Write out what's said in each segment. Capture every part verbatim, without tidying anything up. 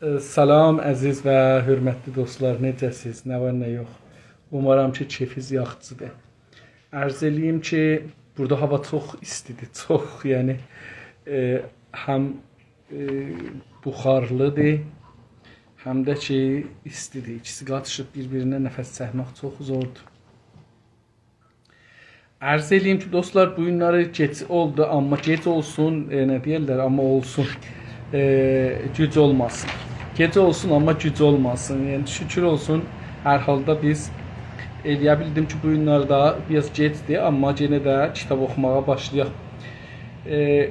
سلام، عزیز و حؤرمتلی دوستلار، نئجه‌سیز؟ نه وار، نه یوخ؟ اومارام کی، کئفیز یاخشیدیر. عرض ائله‌ییم کی، بورادا هاوا چوخ ایستیدیر، چوخ، یعنی، ائ، هم، ائ، بخارلیدیر، هم ده کی، ایستیدیر. ایکیسی قاتیشیب بیر-بیرینه نفس چکمک چوخ زوردور. عرض ائله‌ییم کی، دوستلار، بو گونلری گئج اولدو، آمما گئج اولسون، ائ، نه دئیرلر، آمما اولسون. ائ، گوج اولماسین. گئج اولسون، آمما گوج اولماسین. یعنی، شوکور اولسون، هر حالدا بیز ائله‌یه بیلدیم کی، بو گونلری ده بیر آز گئجدیر، آمما یئنه ده کیتاب اوخوماغا باشلایاق. ائ،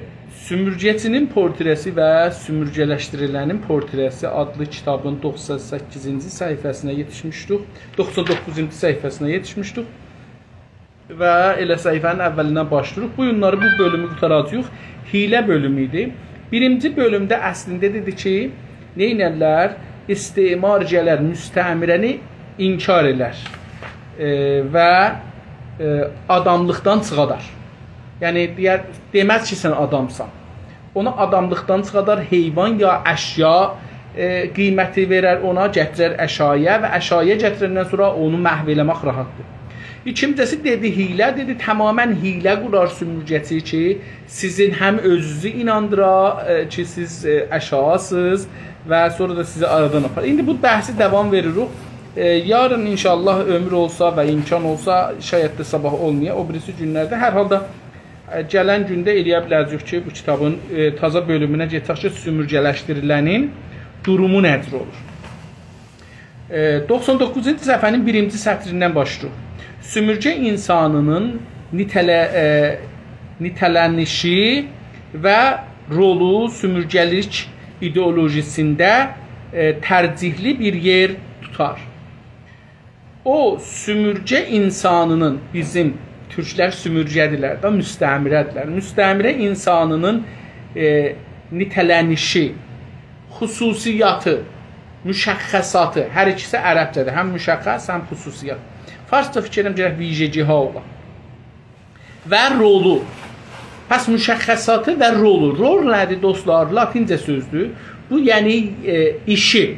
سومورگه‌چی‌نین پورتره‌سی و سومورگه‌لشدیریلنین پورتره‌سی آدلی کیتابین دوخسان سککیزینجی صفحه‌سینه یئتیشمیشدیک. دوخسان دوققوزونجو صفحه‌سینه یئتیشمیشدیک. و ائله صفحه‌نین اوّلیندن باشلاییریق. بو گونلری بو بؤلومو قوتاراجاغیق. حیله بؤلومو ایدی. بیرینجی بؤلومده اصلینده دئدی کی، نئینرلر؟ استعمارگرلر مستعمره‌نی انکار ائلر، ائ، و، ائ، آداملیقدان چیخادار. یعنی، دئیر، دئمز کی، سن آدامسان. اونو آداملیقدان چیخادار، حیوان یا اشیا، ائ، قیمتی وئرر اونا، گتیرر اشیایا و اشیایا گتیرندن سونرا اونو محو ائله‌مک راحتدیر. ایکینجیسی دئدی حیله، دئدی تمامیله حیله قورار سومورگه‌چی کی، سیزین هم اؤزونوزو ایناندیرا، ائ، کی، سیز، ائ، اشیاسیز و سونرا دا سیزی آرادان آپارار. ایندی بو بحثی داوام وئریریک. ائ، یارین ان‌شاءالله عؤمور اولسا و امکان اولسا، شاید ده صاباح اولمایا، او بیریسی گونلرده. هر حالدا ائ، گلن گونده ائله‌یه بیله‌جه‌ییک کی، بو کیتابین، ائ، تازا بؤلومونه گئچک کی، سومورگه‌لشدیریلنین دورومو نه جور اولور؟ ائ، دوخسان دوققوزونجو صفحه‌نین بیرینجی سطریندن باشلاییریق. سومورگه اینسانی‌نین نیته‌له-، ائ، نیته‌لنیشی و رولو سومورگه‌لیک ایدئولوژیسینده، ائ، ترجیحلی بیر یئر توتار. او سومورگه اینسانی‌نین، بیزیم تورکلر سومورگه‌دیرلر ده، مستعمره‌دیرلر. مستعمره اینسانی‌نین، ائ، نیته‌لنیشی، خصوصیاتی، مشخصاتی، هر ایکیسی عربجه‌دیر، هم مشخص، هم خصوصیات. فارسجا فیکر ائدیرم گرک ویژگی‌ها اولا. و رولو. پس مشخصاتی و رولو. رول نه‌دیر، دوستلار؟ لاتینجه سؤزدور. بو، یعنی، ائ، ایشی.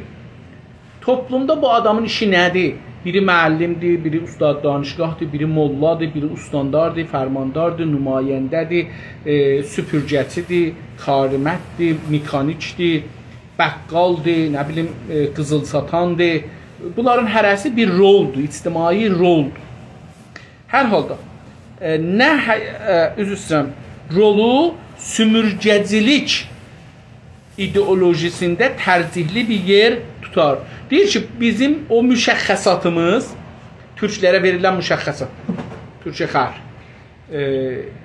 توپلومدا بو آدامین ایشی نه‌دیر؟ بیری معلم‌دیر، بیری استاد دانشگاه‌دیر، بیری موللادیر، بیری استانداردیر، فرمانداردیر، نماینده‌دیر، ائ، سوپورگه‌چی‌دیر، کارمنددیر، مکانیک‌دیر، بقالدیر، نه بیلیم، ائ، قیزیل ساتاندیر. بونلارین هره‌سی بیر رولدور، اجتماعی رولدور. هر حالدا، ائ، نه، هه-، ائ، عذر ایسته‌ییرم، رولو سومورگه‌چیلیک ایدئولوژیسینده ترجیحلی بیر یئر توتار. دئییر کی، بیزیم او مشخصاتیمیز، تورکلره وئریلن مشخصات، تورکیه خر، ائ،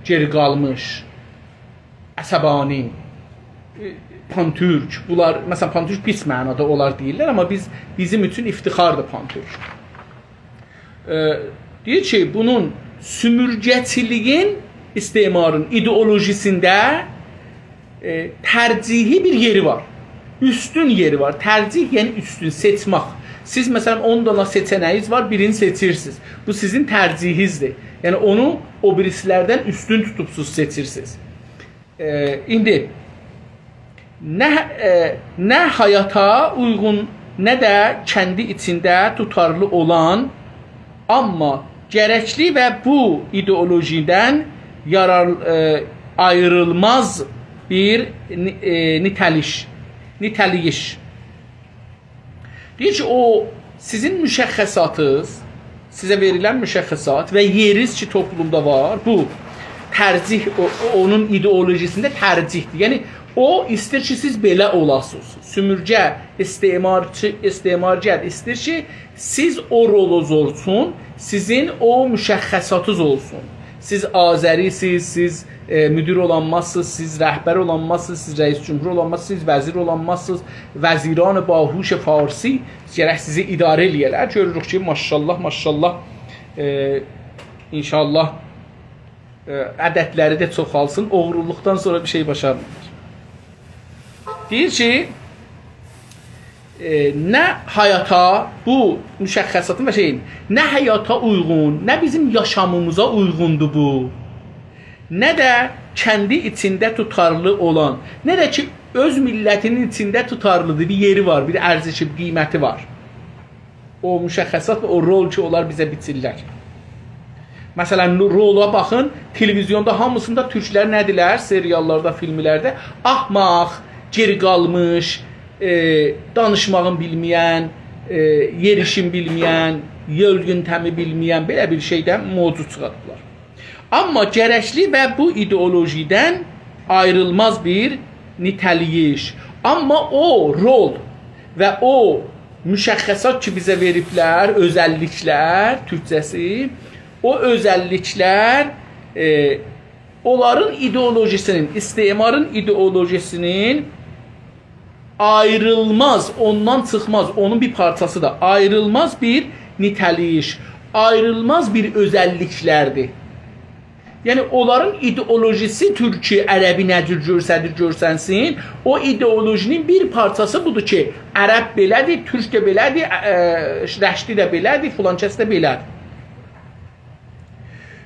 گئری قالمیش، عصبانی، ائ، پان‌تورک، بونلار، مثلا، پان‌تورک پیس معنادا اونلار دئییرلر، آمما بیز، بیزیم اوچون افتخاردیر پان‌تورک. ائ، دئییر کی، بونون سومورگه‌چیلیگین، استعمارین ایدئولوژیسینده، ائ، ترجیحی بیر یئری وار. اوستون یئری وار. ترجیح، یعنی اوستون، سئچمک. سیز، مثلا، اون دانا سئچه‌نه‌یینیز وار، بیرینی سئچیرسینیز. بو سیزین ترجیحینیزدیر. یعنی اونو او بیریسی‌لردن اوستون توتوبسوز، سئچیرسینیز. ائ، ایندی نه، ائ، نه حیاتا اویغون، نه ده کندی ایچینده توتارلی اولان، آمما گرکلی و بو ایدئولوژیدن یارار-، ائ، آیریلماز بیر نی-، ائ، نیته‌لیش، نیته‌لییش. دئییر کی، او سیزین مشخصاتینیز، سیزه وئریلن مشخصات و یئرینیز کی، توپلومدا وار، بو ترجیح، او، او، اونون ایدئولوژیسینده ترجیحدیر. یعنی، او ایسته‌ییر کی، سیز بئله اولاسینیز. سومورگه، استعمارچی، استعمارگر ایسته‌ییر کی، سیز او رولو اولسون، سیزین او مشخصاتینیز اولسون. سیز آذری‌سیز، سیز، ائ، مدیر اولانمازسینیز، سیز رهبر اولانمازسینیز، سیز رئیس جمهور اولانمازسینیز، سیز وزیر اولانمازسینیز، وزیران باهوش فارسی گرک سیزی اداره ائله‌یه‌لر. گؤروروک کی، ماشاءالله، ماشاءالله، ائ، ان‌شاءالله، ائ، عددلری ده چوخالسین، اوغرولوقدان سونرا بیر شئی باشارمیرلار. دئییر کی، ائ، نه حیاتا، بو مشخصاتین و شئیین، نه حیاتا اویغون، نه بیزیم یاشامیمیزا اویغوندور بو، نه ده کندی ایچینده توتارلی اولان، نه ده کی، اؤز میللتینین ایچینده توتارلیدیر، بیر یئری وار، بیر ارزشی، بیر قیمتی وار. او مشخصات و او رول کی، اونلار بیزه بیچیرلر. مثلا، رولا باخین، تلویزیوندا هامیسیندا تورکلر نه‌دیرلر؟ سریاللاردا، فیلملرده احمق، گئری قالمیش، ائ، دانیشماغین بیلمه‌ین، ائ، یئریشین بیلمه‌ین، یول یؤنتمی بیلمه‌ین، بئله بیر شئیدن موجود چیخاردیبلار. آمما گرکلی و بو ایدئولوژیدن آیریلماز بیر نیته‌لییش. آمما او رول و او مشخصات کی، بیزه وئریبلر، اؤزللیکلر، تورکجه‌سی، او اؤزللیکلر، ائ، اونلارین ایدئولوژیسینین، استعمارین ایدئولوژیسینین آیریلماز، اوندان چیخماز، اونون بیر پارچاسی دا، آیریلماز بیر نیته‌لییش، آیریلماز بیر اؤزللیکلردیر. یعنی، اونلارین ایدئولوژیسی تورکی، عربی نه جور گؤرسدیر، گؤرسنسین، او ایدئولوژی‌نین بیر پارچاسی بودور کی، عرب بئله‌دیر، تورک ده بئله‌دیر، ا، ا، رشتی ده بئله‌دیر، فلان کس ده بئله‌دیر.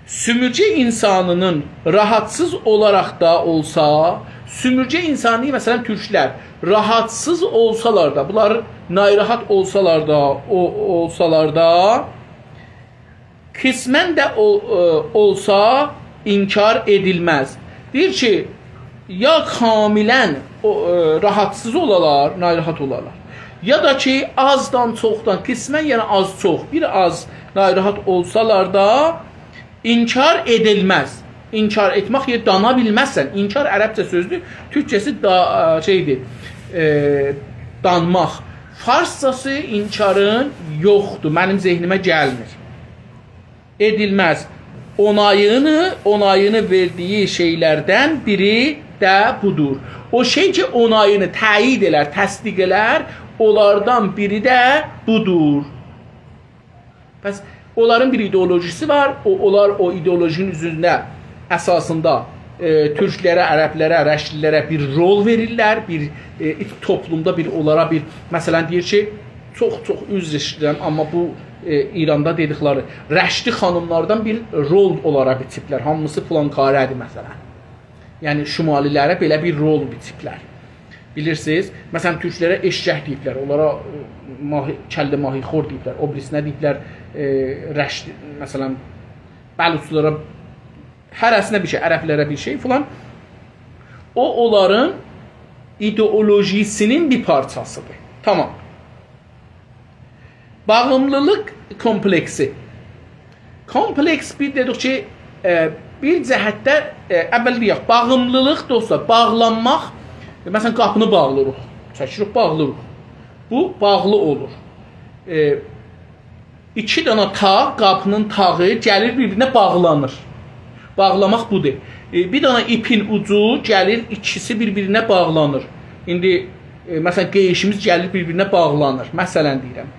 سؤمورگه اینسانینین راحاتسیز اولاراق دا اولسا، سؤمورگه اینسانی، مثلا، تورکلر راحاتسیز اولسالار دا، بونلار ناراحت اولسالار دا، او، اولسالار دا، قسماً ده او، ائ، اولسا انکار ائدیلمز. دئییر کی، یا کاملاً او، ائ، راحاتسیز اولالار، ناراحت اولالار. یا دا کی، آزدان چوخدان، قسماً، یعنی آز چوخ، بیر آز ناراحت اولسالار دا انکار ائدیلمز. انکار ائتمک، یعنی دانا بیلمزسن. انکار عربجه سؤزدور، تورکجه‌سی دا، ائ، شئیدیر، ائ، دانماق. فارسجاسی انکارین یوخدور، منیم ذهنیمه گلمیر. ائدیلمز. اونایینی، اونایینی وئردیگی شئیلردن بیری ده بودور. او شئی کی، اونایینی تأیید ائلر، تصدیق ائلر، اونلاردان بیری ده بودور. پس اونلارین بیر ایدئولوژیسی وار، او، اونلار او ایدئولوژی‌نین اوزونده اساسیندا، ائ، تورکلره، عربلره، رشتلیلره بیر رول وئریرلر، بیر، ائ، توپلومدا بیر اونلارا بیر، مثلا، دئییر کی، چوخ چوخ عذر ایسته‌ییرم، آمما بو، ائ، ایراندا دئدیکلری رشتی خانیملاردان بیر رول اونلارا بیچیبلر. هامیسی پلانکاره‌دیر، مثلا. یعنی، شمالی‌لره بئله بیر رول بیچیبلر. بیلیرسینیز، مثلا، تورکلره ائششک دئییبلر، اونلارا، ائ، ماهی، کله ماهی‌خور دئییبلر، او بیریسینه دئییبلر، ائ، رشت، مثلا، بلوچلارا، هره‌سینه بیر شئی، عربلره بیر شئی فلان. او، اونلارین ایدئولوژی‌سینین بیر پارچاسیدیر. تامام. باغیملیلیق کومپلکسی. کومپلکس بیر دئدیک کی، ائ، بیر جهتده، ائ، اول دئیک، باغیملیلیق، دوستلار، باغلانماق، ائ، مثلا، قاپینی باغلاییریق، چکیریک، باغلاییریق. بو باغلی اولور. ائ، ایکی دنه تاغ، قاپی‌نین تاغی گلیر بیر-بیرینه باغلانیر. باغلاماق بودور. ائ، بیر دنه ایپین اوجو گلیر، ایکیسی بیر-بیرینه باغلانیر. ایندی، ائ، مثلا، قئییشیمیز گلیر بیر-بیرینه باغلانیر. مثلا دئییرم،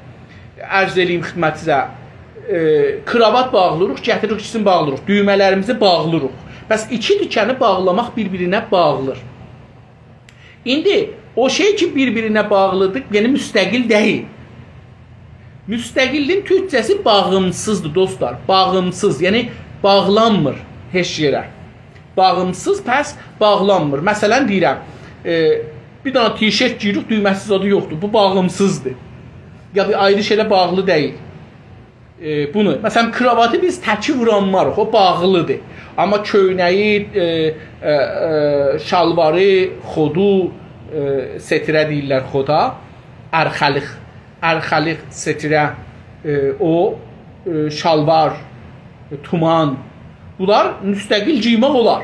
عرض ائله‌ییم خدمتینیزه، ائ، کراوات باغلاییریق، گتیریریک ایکیسینی باغلاییریق. دویمه‌لریمیزی باغلاییریق. پس ایکی تیکه‌نی باغلاماق بیر-بیرینه باغلیر. ایندی او شئی کی، بیر-بیرینه باغلیدیر، یعنی مستقل دئییل. مستقلین تورکجه‌سی باغیمسیزدیر، دوستلار. باغیمسیز، یعنی باغلانمیر هئچ یئره. باغیمسیز، پس باغلانمیر. مثلا دئییرم، ائ، بیر دنه تیشرت گئییریک، دویمه‌سی زادی یوخدور. بو باغیمسیزدیر. یا بیر آیری شئیله باغلی دئییل. ائ، بونو، مثلا، کراواتی بیز تکی وورانماریق، او باغلیدیر. آمما کؤینه‌یی، ائ، ائ، ائ، شالواری، خودو، ائ، ستره دئییرلر خودا، ارخلیق، ارخلیق، ستره، ائ، او، ائ، شالوار، ائ، تومان، بونلار مستقل گئیمک اولار.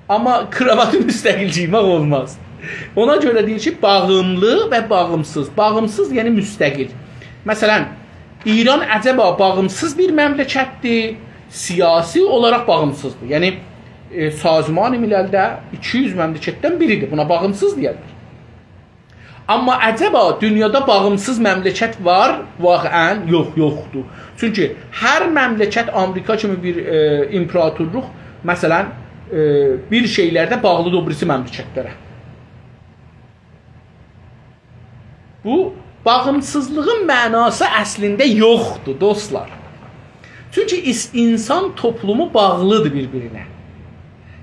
آمما کراواتی مستقل گئیمک اولماز. اونا گؤره دئییر کی، باغیملی و باغیمسیز. باغیمسیز، یعنی مستقل. مثلا، ایران عجبا باغیمسیز بیر مملکتدیر، سیاسی اولاراق باغیمسیزدیر. یعنی، ائ، سازمان مللده ایکی یوز مملکتدن بیریدیر. بونا باغیمسیز دئیرلر. آمما عجبا دونیادا باغیمسیز مملکت وار؟ واقعا یوخ، یوخدور. چونکی هر مملکت آمریکا کیمی بیر، ائ، ایمپراتورلوق، مثلا، ائ، بیر شئیلرده باغلیدیر او بیریسی مملکتلره. بو باغیمسیزلیغین معناسی اصلینده یوخدور، دوستلار. چونکی ایس-، اینسان توپلومو باغلیدیر بیر-بیرینه.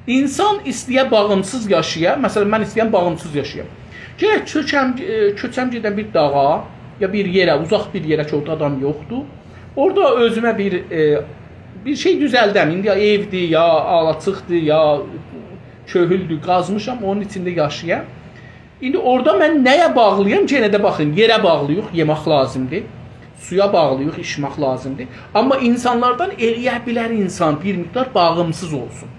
اینسان ایسته‌یه باغیمسیز یاشایا، مثلا، من ایسته‌یم باغیمسیز یاشایام. گرک چؤکم، ائ، کؤچم گئدم بیر داغا، یا بیر یئره، اوزاق بیر یئره کی، اورادا آدام یوخدور. اورادا اؤزومه بیر، ائ، بیر شئی دوزلدم. ایندی یا ائودیر، یا آلاچیقدیر، یا کؤهولدور، قازمیشام، اونون ایچینده یاشایام. ایندی اورادا من نه‌یه باغلی‌یام؟ یئنه ده باخین، یئره باغلی‌ییق، یئمک لازیمدیر. سویا باغلی‌ییق، ایچمک لازیمدیر. آمما اینسانلاردان ائلیه بیلر اینسان بیر مقدار باغیمسیز اولسون.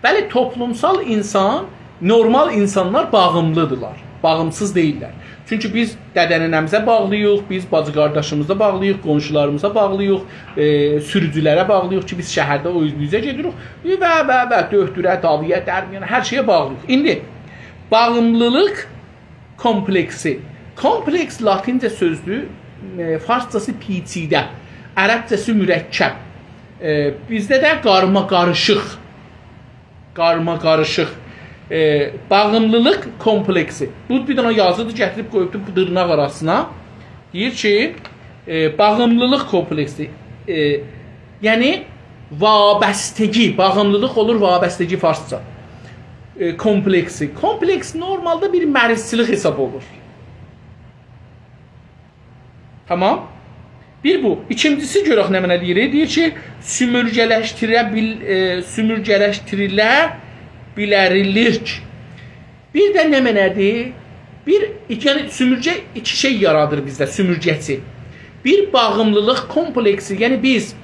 بلی، توپلومسال اینسان، نورمال اینسانلار باغیملی‌دیرلار. باغیمسیز دئییللر. چونکی بیز دده-ننه‌میزه باغلی‌ییق، بیز باجی-قارداشیمیزا باغلی‌ییق، قونشولاریمیزا باغلی‌ییق، ائ، سوروجولره باغلی‌ییق کی، بیز شهرده او اوزه گئدیریک. و، و، و، دؤکتوره، دالی‌یا، درمیانا، هر شئیه باغلی‌ییق. ایندی باغیملیلیق کومپلکسی. کومپلکس لاتینجه سؤزدور، ائ، فارسجاسی پیچیده، عربجه‌سی مرکب. ائ، بیزده ده قارما-قاریشیق. قارما-قاریشیق. ائ، باغیملیلیق کومپلکسی. بو بیر دنه یازیدیر، گتیریب قویوبدور بو دیرناق آراسینا. دئییر کی، ائ، باغیملیلیق کومپلکسی. ائ، یعنی، وابستگی، باغیملیلیق اولور وابستگی فارسجا. ائ، کومپلکسی. کومپلکس نورمالدا بیر مریضچیلیک حساب اولور. تامام؟ بیر بو. ایکینجیسی، گؤرک نمنه دئییر. دئییر کی، سومورگه‌لشدیره بیل-، ائ، سومورگه‌لشدیریله بیلریلیک. بیر ده نمنه‌دیر؟ بیر، یعنی سومورگه ایکی شئی یارادیر بیزده، سومورگه‌چی. بیر باغیملیلیق کومپلکسی، یعنی بیز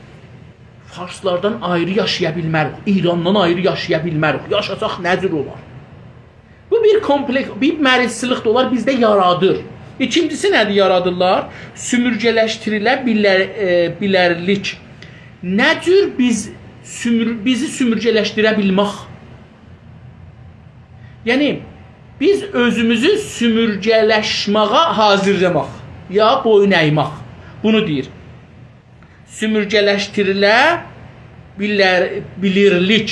فارسلاردان آیری یاشایا بیلمریک، ایراندان آیری یاشایا بیلمریک. یاشاساق نه جور اولار؟ بو بیر کومپلکس، بیر مریضچیلیک ده اولار، بیزده یارادیر. ایکینجیسی نه‌دیر یارادیرلار؟ سومورگه‌لشدیریله بیلر-، ائ، بیلریلیک. نه جور بیز سومور-، بیزی سومورگه‌لشدیره بیلمک؟ یعنی، بیز اؤزوموزو سومورگه‌لشمه‌یه حاضیرلاماق، یا بویون اَیمک. بونو دئییر. سومورگه‌لشدیریله بیلر-، بیلیرلیک.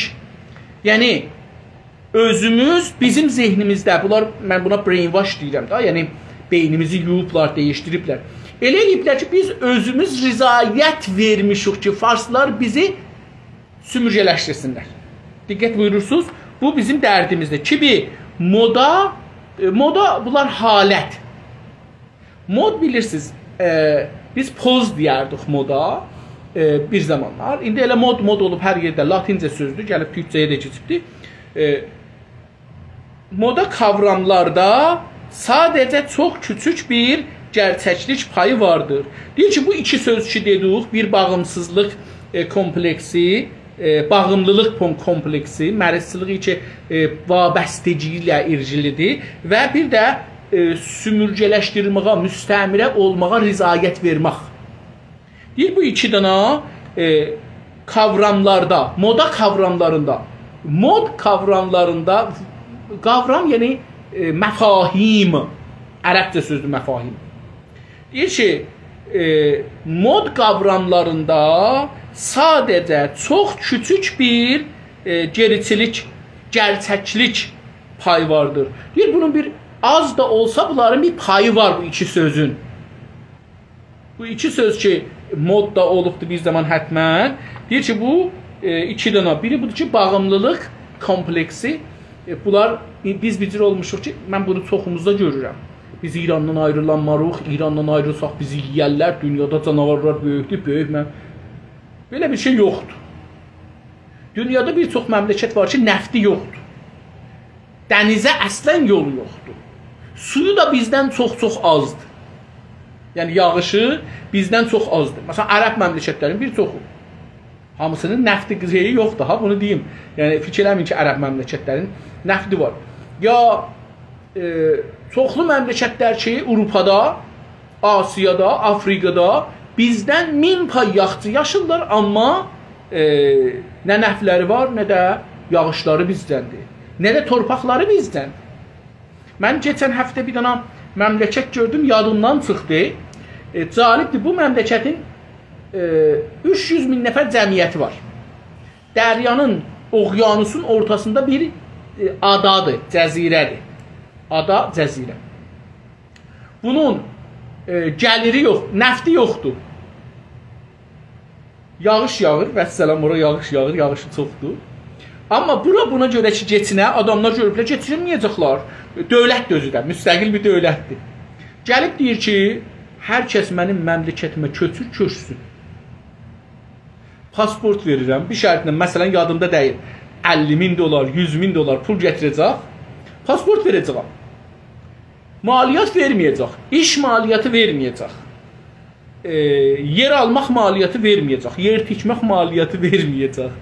یعنی، اؤزوموز، بیزیم ذهنیمیزده، بونلار، من بونا brainwash دئییرم دا، یعنی بئینیمیزی یویوبلار، دییشدیریبلر. ائله ائله‌ییبلر کی، بیز اؤزوموز رضایت وئرمیشیک کی، فارسلار بیزی سومورگه‌لشدیرسینلر. دقت بویورورسونوز، بو بیزیم دردیمیزدیر. کیمی؟ مودا، ائ، مودا بونلار حالت. مود بیلیرسینیز، ائ، بیز پوز دئیردیک مودا، ائ، بیر زامانلار. ایندی ائله مود، مود اولوب هر یئرده، لاتینجه سؤزدور، گلیب تورکجه‌یه ده کئچیبدیر. ائ، مودا کاوراملاردا ساده‌جه چوخ کوچوک بیر گئرچکلیک پایی واردیر. دئییر کی، بو ایکی سؤز کی دئدیک، بیر باغیمسیزلیق، ائ، کومپلکسی، ائ، باغیملیلیق پون-، کومپلکسی، مریضچیلیغی کی، ائ، وابستگی ایله ایلگیلیدیر و بیر ده، ائ، سومورگه‌لشدیرمه‌یه، مستعمره اولماغا رضایت وئرمک. دئییر، بو ایکی دنه، ائ، کاوراملاردا، مودا کاوراملاریندا، مود کاوراملاریندا، قاورام، یعنی، ائ، مفاهیم، عربجه سؤزدور مفاهیم. دئییر کی، ائ، مود قاوراملاریندا ساده‌جه چوخ کوچوک بیر، ائ، گئریچیلیک، گئرچکلیک پایی واردیر. دئییر، بونون بیر آز دا اولسا، بونلارین بیر پایی وار بو ایکی سؤزون. بو ایکی سؤز کی، مود دا اولوبدور بیر زامان حتماً. دئییر کی، بو، ائ، ایکی دنه. بیری بودور کی، باغیملیلیق کومپلکسی. ائ، بونلار، بیز بیر جور اولموشوق کی، من بونو چوخوموزدا گؤرورم. بیز ایراندان آیریلانماریق، ایراندان آیریلساق بیزی یئیرلر، دونیادا جاناوارلار بؤیوکدور، بؤیوک من-، بئله بیر شئی یوخدور. دونیادا بیر چوخ مملکت وار کی، نفتی یوخدور. دنیزه اصلاً یولو یوخدور. سویو دا بیزدن چوخ-چوخ آزدیر. یعنی، یاغیشی بیزدن چوخ آزدیر. مثلاً، عرب مملکتلرین بیر چوخو. هامیسینین نفتی، شئیی یوخدور ها، بونو دئییم. یعنی، فیکیر ائله‌مه‌یین کی، عرب مملکتلرین نفتی وار. یا، ائ، چوخلو مملکتلر کی، آوروپادا، آسیادا، آفریقادا بیزدن مین پای یاخشی یاشیرلار، آمما، ائ، نه نفتلری وار، نه ده یاغیشلاری بیزدندیر، نه ده تورپاقلاری بیزدندیر. من کئچن هفته بیر دنه مملکت گؤردوم، یادیمدان چیخدی. ائ، جالبدیر، بو مملکتین، ائ، اوچ یوز مین نفر جمعیتی وار. دریانین، اقیانوسون اورتاسیندا بیر، ائ، آدادیر، جزیره‌دیر. آدا، جزیره. بونون، ائ، گلیری یوخ، نفتی یوخدور. یاغیش یاغیر، والسلام، اورا یاغیش یاغیر، یاغیشی چوخدور. آمما بورا بونا گؤره کی، کئچینه، آداملار گؤروبلر، کئچینمه‌یه‌جکلر. دؤولت ده اؤزو ده، مستقل بیر دؤولتدیر. گلیب دئییر کی، هر کس منیم مملکتیمه کؤچور، کؤچسون. پاسپورت وئریرم، بیر شرطله، مثلا، یادیمدا دئییل، اللی مین دلار، یوز مین دلار پول گتیره‌جک، پاسپورت وئره‌جه‌یم. مالیات وئرمه‌یه‌جک، ایش مالیاتی وئرمه‌یه‌جک. ائ، یئر آلماق مالیاتی وئرمه‌یه‌جک، یئر تیکمک مالیاتی وئرمه‌یه‌جک.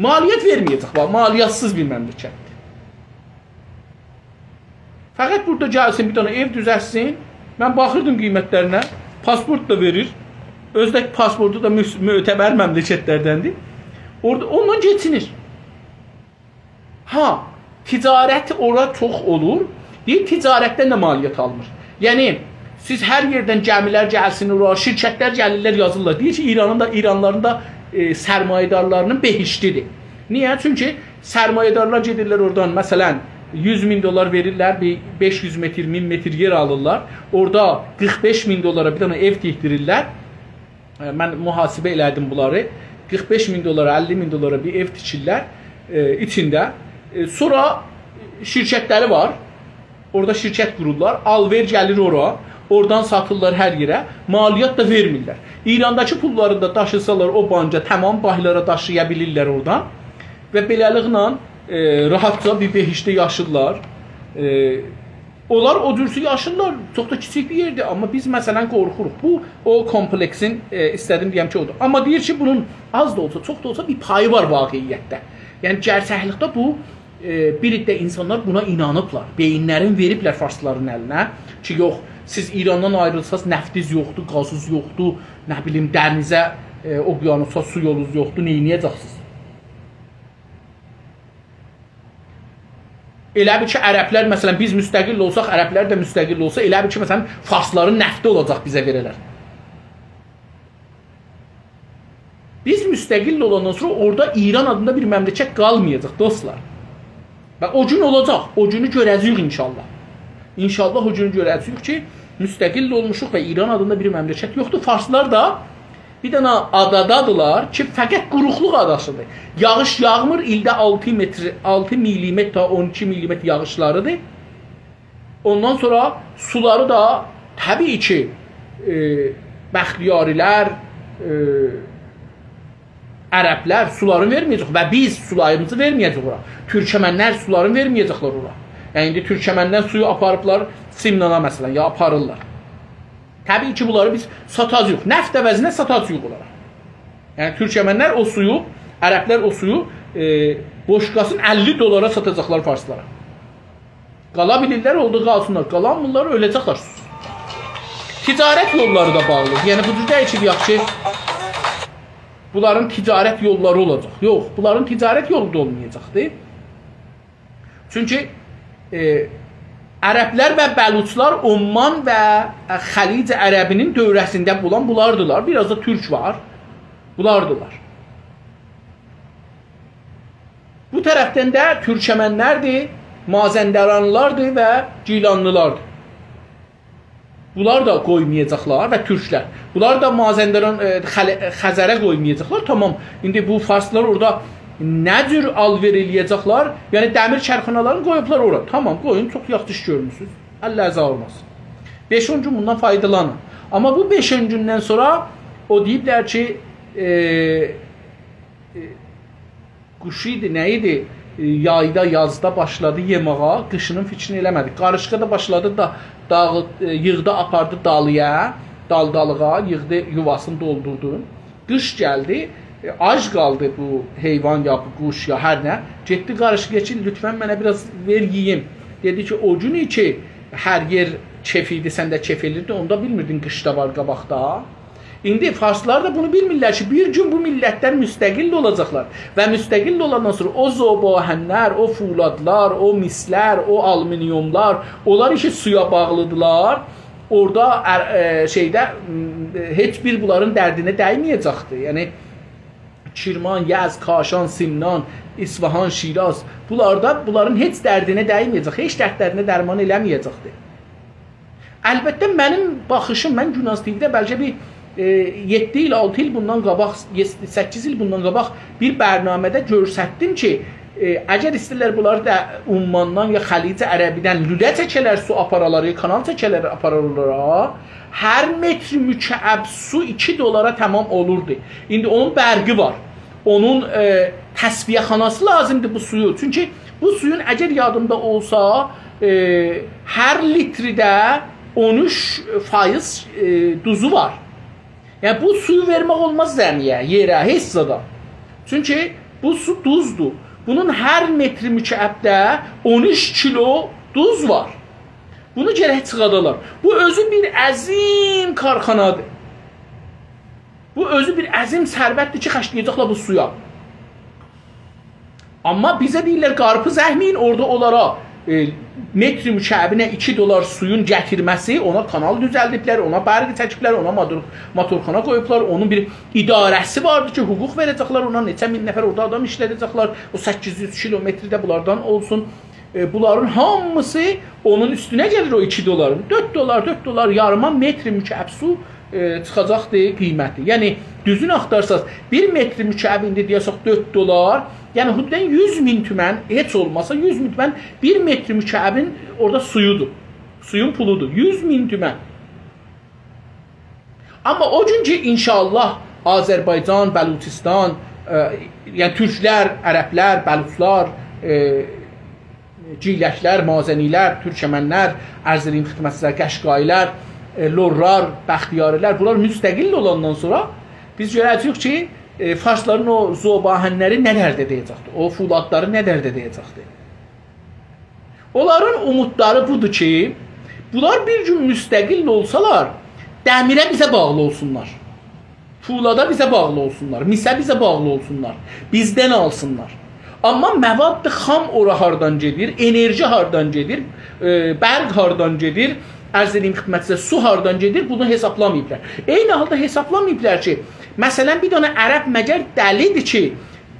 مالیات وئرمه‌یه‌جک، باخ، مالیاتسیز بیر مملکتدیر. فقط بورادا گلسین، بیر دنه ائو دوزلتسین. من باخیردیم قیمتلرینه. پاسپورت دا وئریر. اؤزو ده پاسپورتو دا مس-، معتبر مملکتلردندیر. اورادا اوندان کئچینیر. ها، تجارت اورا چوخ اولور. دئییر، تجارتدن ده مالیات آلمیر. یعنی، سیز هر یئردن گمیلر گلسین اورا، شرکتلر گلیرلر، یازیرلار. دئییر کی، ایرانین دا، ایرانلیلارین دا، ائ، سرمایه‌دارلارینین بهشتیدیر. نییه؟ چونکی سرمایه‌دارلار گئدیرلر اورادان، مثلا، یوز مین دلار وئریرلر، بیر بئش یوز متر، مین متر یئر آلیرلار. اورادا قیرخ بئش مین دلارا بیر دنه ائو تیکدیریرلر. ائ، من محاسبه ائله‌دیم بونلاری. قیرخ بئش مین دلارا، اللی مین دلارا بیر ائو تیکیرلر، ائ، ایچینده. ائ، سونرا شرکتلری وار. اورادا شرکت قورورلار. آلوئر گلیر اورا. اورادان ساتیرلار هر یئره. مالیات دا وئرمیرلر. ایرانداکی پوللارینی دا داشیسالار او بانکا، تمام بانکلارا داشییا بیلیرلر اورادان. و بئله‌لیکله، ائ، راحتجا بیر بهشتده یاشیرلار. ائ، اونلار او جورسو یاشیرلار، چوخ دا کیچیک بیر یئردیر، آمما بیز، مثلا، قورخوروق. بو، او کومپلکسین، ائ، ایسته‌دیم دئیم کی، اودور. آمما دئییر کی، بونون آز دا اولسا، چوخ دا اولسا بیر پایی وار واقعیتده. یعنی، گئرچکلیکده بو، ائ، بیر عده اینسانلار بونا اینانیبلار. بئیینلرینی وئریبلر فارسلارین الینه کی، یوخ، سیز ایراندان آیریلساز، نفتیز یوخدور، گازیز یوخدور، نه بیلیم، دنیزه، ائ، اقیانوسا سو یولونوز یوخدور، نئینیه‌جکسینیز؟ ائله بیل کی، عربلر، مثلا، بیز مستقل اولساق، عربلر ده مستقل اولسا، ائله بیل کی، مثلا، فارسلارین نفتی اولاجاق بیزه وئره‌لر. بیز مستقل اولاندان سونرا اورادا ایران آدیندا بیر مملکت قالمایاجاق، دوستلار. و او گون اولاجاق، او گونو گؤره‌جه‌ییک انشاءالله. انشاءالله او گونو گؤره‌جه‌ییک کی، مستقل اولموشوق و ایران آدیندا بیر مملکت یوخدور. فارسلار دا بیر دنه آدادادیلار کی، فقط قوروقلوق آداسیدیر. یاغیش یاغمیر، ایلده آلتی متر، آلتی میلیمتر تا اون ایکی میلیمتر یاغیشلاریدیر. اوندان سونرا سولاری دا، طبیعی کی، ائ، بختیاری‌لر، ائ، عربلر سولارینی وئرمه‌یه‌جک و بیز سولاریمیزی وئرمه‌یه‌جک اورا. تورکمنلر سولارینی وئرمه‌یه‌جکلر اورا. یعنی، ایندی تورکمندن سویو آپاریبلار سمنانا، مثلا، یا آپاریرلار. طبیعی کی، بونلاری بیز ساتاجاغیق. نفت عوضینه ساتاجاغیق اونلارا. یعنی، تورکمنلر او سویو، عربلر او سویو، ائ، بوشکاسینی اللی دلارا ساتاجاقلار فارسلارا. قالا بیلیرلر، اولدو قالسینلار. قالانمیرلار، اؤله‌جکلر. تجارت یوللاری دا باغلیدیر. یعنی، بو جور دئییل کی، دئیک کی، بونلارین تجارت یوللاری اولاجاق. یوخ، بونلارین تجارت یولو دا اولمایاجاقدیر. چونکی، ائ، عربلر و بلوچلار عمان و خلیج عربی‌نین دؤوره‌سینده اولان بونلاردیلار. بیر آز دا تورک وار. بونلاردیلار. بو طرفدن ده تورکمنلردیر، مازندرانلیلاردیر و گیلانلیلاردیر. بونلار دا قویمایاجاقلار و تورکلر. بونلار دا مازندران، ائ، خل-، خزره قویمایاجاقلار. تامام، ایندی بو فارسلار اورادا نه جور آلوئر ائله‌یه‌جکلر؟ یعنی، دمیر کارخانالارینی قویوبلار اورا. تامام، قویون، چوخ یاخشی ایش گؤرموسونوز. اللرینیز آغریماسین. بئش-اون گون بوندان فایدالانین. آمما بو بئش-اون گوندن سونرا او دئییبلر کی، ائ، ائ، قوش ایدی، نه ایدی؟ ائ، یایدا، یازدا باشلادی یئماغا، قیشینین فیکرینی ائله‌مه‌دی. قاریشقا دا باشلادی دا، داغی-، ائ، ییغدی، آپاردی دالییا، دال-دالیغا، ییغدی، یوواسینی دولدوردو. قیش گلدی، ائ، آج قالدی بو حیوان یا بو قوش یا هر نه. گئتدی قاریشقایا کی، «لطفا منه بیر آز وئر یئییم.» دئدی کی، «او گون کی، هر یئر کئف ایدی، سن ده کئف ائلیردین، اوندا بیلمیردین قیش دا وار قاباقدا.» ایندی فارسلار دا بونو بیلمیرلر کی، بیر گون بو میللتلر مستقل اولاجاقلار و مستقل اولاندان سونرا او ذوب‌آهن‌لر، او فولادلار، او مسلر، او آلومینیوملار، اونلار کی سویا باغلیدیلار، اورادا ار-، ائ، شئیده، م، هئچ بیر بونلارین دردینه دیمه‌یه‌جکدی. یعنی، کرمان، یزد، کاشان، سمنان، اصفهان، شیراز، بونلاردا بونلارین هئچ دردینه دیمه‌یه‌جک، هئچ دردلرینه درمان ائله‌مه‌یه‌جکدی. البته، منیم باخیشیم، من گوناز تی‌وی‌ده بلکه بیر، ائ، یئددی ایل، آلتی ایل بوندان قاباق، یئ-، سککیز ایل بوندان قاباق بیر برنامه‌ده گؤرستدیم کی، ائ، اگر ایسته‌ییرلر بونلاری دا عماندان یا خلیج عربی‌دن لوله چکه‌لر، سو آپارالار، یا کانال چکه‌لر، آپارالار اورا، هر متر مکعب سو ایکی دلارا تمام اولوردو. ایندی اونون برقی وار. اونون، ائ، تصفیه‌خاناسی لازیمدیر بو سویو. چونکی بو سویون، اگر یادیمدا اولسا، ائ، هر لیترده اون اوچ فایز، ائ، دوزو وار. یعنی، بو سویو وئرمک اولماز زمی‌یه، یئره، هئچ زادا. چونکی بو سو دوزدور. بونون هر متر مکعبده اون اوچ کیلو دوز وار. بونو گرک چیخادالار. بو اؤزو بیر عظیم کارخانادیر. بو اؤزو بیر عظیم ثروتدیر کی، خرجله‌یه‌جکلر بو سویا. آمما بیزه دئییرلر، قارپیز اکمه‌یین، اورادا اونلارا، ائ، متر مکعبینه ایکی دلار سویون گتیرمه‌سی، اونا کانال دوزلدیبلر، اونا برق چکیبلر، اونا موتور-، موتورخانا قویوبلار، اونون بیر اداره‌سی واردی کی، حقوق وئره‌جکلر اونا، نئچه مین نفر اورادا آدام ایشلده‌جکلر، او سککیز یوز کیلومتر ده بونلاردان اولسون. ائ، بونلارین هامیسی اونون اوستونه گلیر، او ایکی دلارین. دؤرد دلار، دؤرد دلار یاریما متر مکعب سو، ائ، چیخاجاقدی قیمتی. یعنی، دوزون آختارساز، بیر متر مکعب ایندی دئیه‌سک دؤرد دلار، یعنی حدوداً یوز مین تومن، هئچ اولماسا یوز مین تومن بیر متر مکعبین اورادا سویودور. سویون پولودور. یوز مین تومن. آمما او گون کی، ان‌شاءالله، آذربایجان، بلوچستان، ائ، یعنی تورکلر، عربلر، بلوچلار، ائ، گیلکلر، مازنی‌لر، تورکمنلر، عرض ائدییم خدمتینیزه، قشقایی‌لر، ائ، لرلار، بختیاری‌لر، بونلار مستقل اولاندان سونرا بیز گؤره‌جه‌ییک کی، ائ، فارسلارین او ذوب‌آهن‌لری نه درده دَیه‌جکدیر، او فولادلاری نه درده دَیه‌جکدیر. اونلارین اومودلاری بودور کی، بونلار بیر گون مستقل اولسالار، دمیره بیزه باغلی اولسونلار. فولادا بیزه باغلی اولسونلار، میسه بیزه باغلی اولسونلار، بیزدن آلسینلار. آمما مواد خام اورا هاردان گئدیر، انرژی هاردان گئدیر، ائ، برق هاردان گئدیر، عرض ائدییم خدمتینیزه، سو هاردان گئدیر، بونو حسابلاماییبلار. عینی حالدا حسابلاماییبلار کی، مثلاً، بیر دنه عرب مگر دلی‌دیر کی،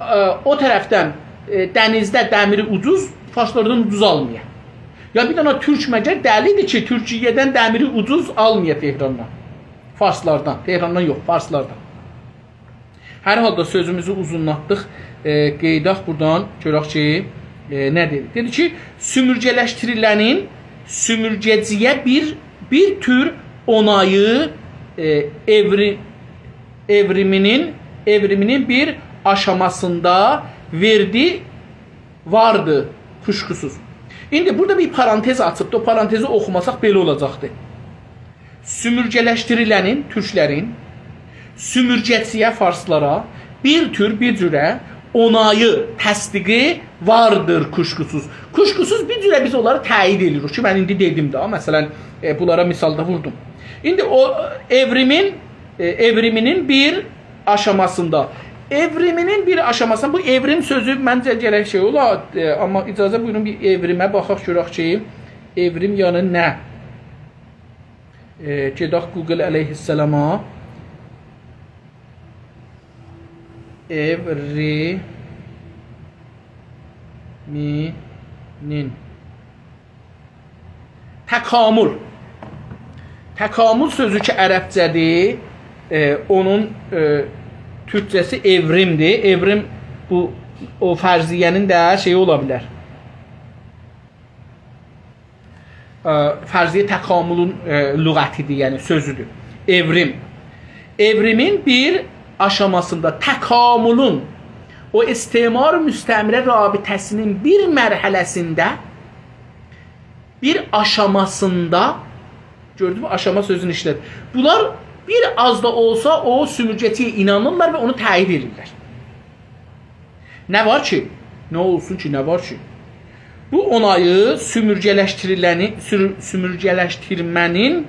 ائ، او طرفدن، ائ، دنیزده دمیری اوجوز، فارسلاردان اوجوز آلمایا. یا بیر دنه تورک مگر دلی‌دیر کی، تورکیه‌دن دمیری اوجوز آلمایا تهراندان. فارسلاردان، تهراندان یوخ، فارسلاردان. هر حالدا سؤزوموزو اوزونلاتدیق. ائ، قئییداق بورادان، گؤرک کی، ائ، نه دئدی؟ دئدی کی، سومورگه‌لشدیریلنین سومورگه‌چی‌یه بیر، بیر تور اونایی، ائ، ائوری-، ائوریمینین، ائوریمینین بیر آشاماسیندا وئردی واردی، کوشکوسوز. ایندی بورادا بیر پارانتز آچیبدی. او پارانتزی اوخوماساق بئله اولاجاقدی. سومورگه‌لشدیریلنین، تورکلرین، سومورگه‌چی‌یه، فارسلارا بیر تور، بیر جوره اونایی، تصدیقی واردیر کوشکوسوز. کوشکوسوز بیر جوره بیز اونلاری تأیید ائدیریک کی، من ایندی دئدیم ده، مثلاً، ائ، بونلارا مثال دا ووردوم. ایندی او ائوریمین، ائ، ائوریمینین بیر آشاماسیندا. ائوریمینین بیر آشاماسیندا، بو ائوریم سؤزو منجه گرک شئی اولا، ائ، آمما اجازه بویورون بیر ائوریمه باخاق گؤرک کی، ائوریم یعنی نه؟ ائ، گئدک گوگل علیه‌السلاما. ائوریمینین. تکامل. تکامل سؤزو کی، عربجه‌دیر، ائ، اونون، ائ، تورکجه‌سی ائوریمدیر. ائوریم بو، او فرضیه‌نین ده شئیی اولا بیلر. ائ، فرضیه تکاملون، ائ، لغتی‌دیر، یعنی سؤزودور. ائوریم. ائوریمین بیر آشاماسیندا، تکاملون، او استعمار مستعمره رابطه‌سینین بیر مرحله‌سینده، بیر آشاماسیندا، گؤردونوز مو؟ آشاما سؤزونو ایشلت. بونلار بیر آز دا اولسا او سومورگه‌چی‌یه اینانیرلار و اونو تأیید ائدیرلر. نه وار کی؟ نه اولسون کی، نه وار کی؟ بو اونایی سومورگه‌لشدیریلنی، سور-، سومورگه‌لشدیرمه‌نین،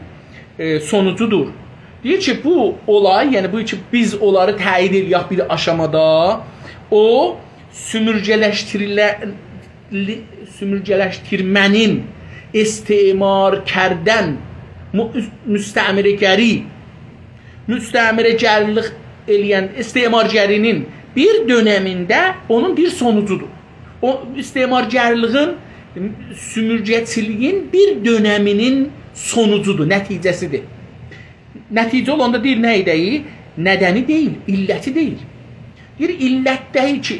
ائ، سونوجودور. دئییر کی، بو اولای، یعنی بو کی، بیز اونلاری تأیید ائله‌یک بیر آشامادا، او سومورگه‌لشدیریله-، لی-، سومورگه‌لشدیرمه‌نین، استعمار کردن، مو-، مستعمره‌گری، مستعمره‌گرلیک ائله‌ین استعمارگری‌نین بیر دؤنمینده اونون بیر سونوجودور. او استعمارگرلیگین، سومورگه‌چیلیگین بیر دؤنمینین سونوجودور، نتیجه‌سیدیر. نتیجه اولاندا دئییر، نه ائده‌یی؟ ندنی دئییل، علتی دئییل. دئییر، علت دئییل کی،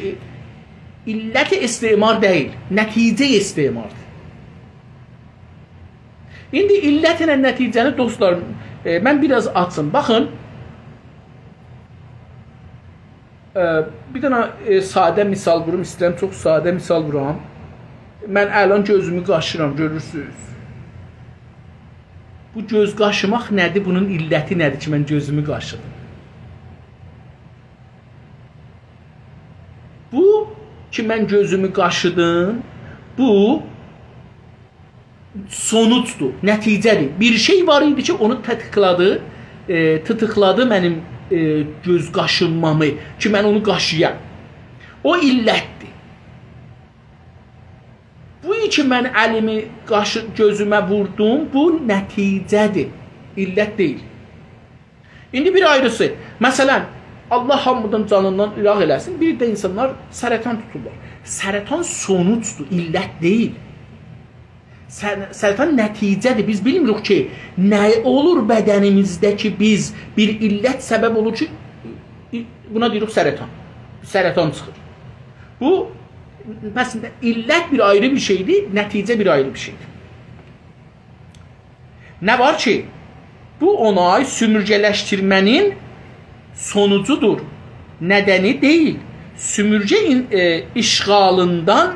علت استعمار دئییل، نتیجه استعماردیر. ایندی علت ایله نتیجه‌نی، دوستلار، ائ، من بیر آز آچیم. باخین، ائ، بیر دنه، ائ، ساده مثال ووروم، ایسته‌ییرم چوخ ساده مثال وورام. من الان گؤزومو قاشیرام، گؤرورسونوز. بو گؤز قاشیماق نه‌دیر؟ بونون علتی نه‌دیر کی، من گؤزومو قاشیدیم؟ بو کی، من گؤزومو قاشیدیم، بو سونوجدور، نتیجه‌دیر. بیر شئی وار ایدی کی، اونو تیتیقلادی، ائ، تیتیقلادی منیم، ائ، گؤز قاشینمامی کی، من اونو قاشییام. او علتدیر. بو کی، من الیمی قاشی-، گؤزومه ووردوم، بو نتیجه‌دیر، علت دئییل. ایندی بیر آیریسی، مثلا، الله هامیدان جانیندان ایراق ائله‌سین، بیر ده اینسانلار سرطان توتورلار. سرطان سونوجدور، علت دئییل. سر-، سرطان نتیجه‌دیر. بیز بیلمیریک کی، نه اولور بدنیمیزده کی، بیز بیر علت سبب اولور کی، بونا دئییریک سرطان. سرطان چیخیر. بو، مثلا، علت بیر آیری بیر شئیدیر، نتیجه بیر آیری بیر شئیدیر. نه وار کی، بو اونای سومورگه‌لشدیرمه‌نین سونوجودور، ندنی دئییل. سومورگه این-، ائ، اشغالیندان،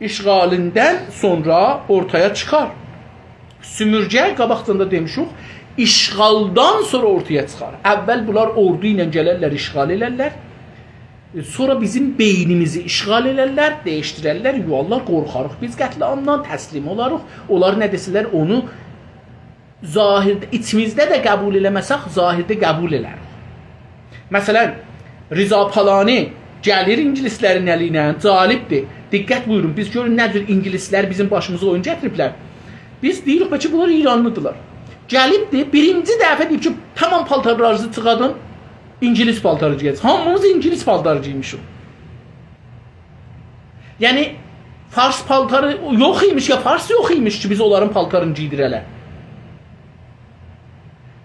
اشغالیندن سونرا اورتایا چیخار. سومورگه، قاباقجان دا دئمیشیک، اشغالدان سونرا اورتایا چیخار. اول بونلار اوردو ایله گلرلر، اشغال ائلرلر. سونرا بیزیم بئینیمیزی اشغال ائلرلر، دییشدیررلر، یووارلار، قورخاریق بیز قتل‌عامدان، تسلیم اولاریق. اونلار نه دئسه‌لر، اونو ظاهرده، ایچیمیزده ده قبول ائله‌مه‌سک، ظاهرده قبول ائلریک. مثلا، رضا پالانی گلیر اینگیلیسلرین الی ایله، جالبدیر. دقت بویورون، بیز گؤرون نه جور اینگیلیسلر بیزیم باشیمیزا اویون گتیریبلر. بیز دئییریک، بلکه بونلار ایرانلیدیرلار. گلیبدی، بیرینجی دفعه دئییب کی، تمام پالتارلارینیزی چیخادین، اینگیلیس پالتاری گئیه‌جک. هامیمیز اینگیلیس پالتاری گئیمیشیک. یعنی، فارس پالتاری یوخ ایمیش، یا فارس یوخ ایمیش کی، بیز اونلارین پالتارینی گئیدیره‌لر.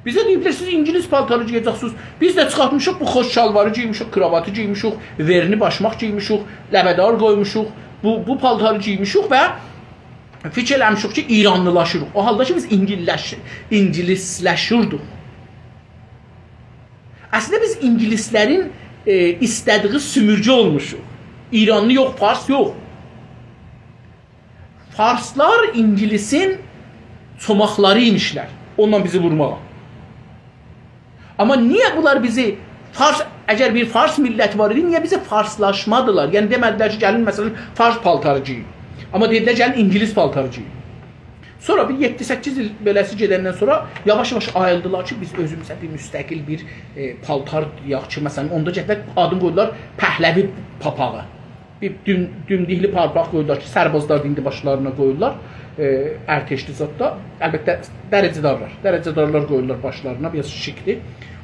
بیزه دئییبلر، سیز اینگیلیس پالتاری گئیه‌جکسینیز. بیز ده چیخارتمیشیق، بو خوش شالواری گئیمیشیک، کراواتی گئیمیشیک، ورنی باشماق گئیمیشیک، لبه‌دار قویموشوق، بو، بو پالتاری گئیمیشیک و فیکیر ائله‌میشیک کی، ایرانلیلاشیریق. او حالدا کی، بیز اینگیللش-، اینگیلیسلشیردیک. اصلینده بیز اینگیلیسلرین، ائ، ایسته‌دیگی سومورگه اولموشوق. ایرانلی یوخ، فارس یوخ. فارسلار اینگیلیسین چوماقلاری ایمیشلر. اونونلا بیزی وورماغا. آمما نییه بونلار بیزی فارس، اگر بیر فارس میللتی وار ایدی، نییه بیزی فارسلاشمادیلار؟ یعنی دئمه‌دیلر کی، گلین، مثلا، فارس پالتاری گئیین. آمما دئدیلر، گلین اینگیلیس پالتاری گئیین. سونرا بیر یئددی سککیز ایل بئله‌سی گئدندن سونرا یاواش-یاواش آییلدیلار کی، بیز اؤزوموزه بیر مستقل بیر، ائ، پالتار دئیک کی، مثلا، اوندا گتیرک، آدینی قویدولار پهلوی پاپاغی. بیر دوم-، دومدوکلو پاپاق قویدولار کی، سربازلار دا ایندی باشلارینا قویورلار. ائ، ارتشلی زاددا، البته، درجه‌دارلار. درجه‌دارلار قویورلار باشلارینا، بیر آز شیکدیر.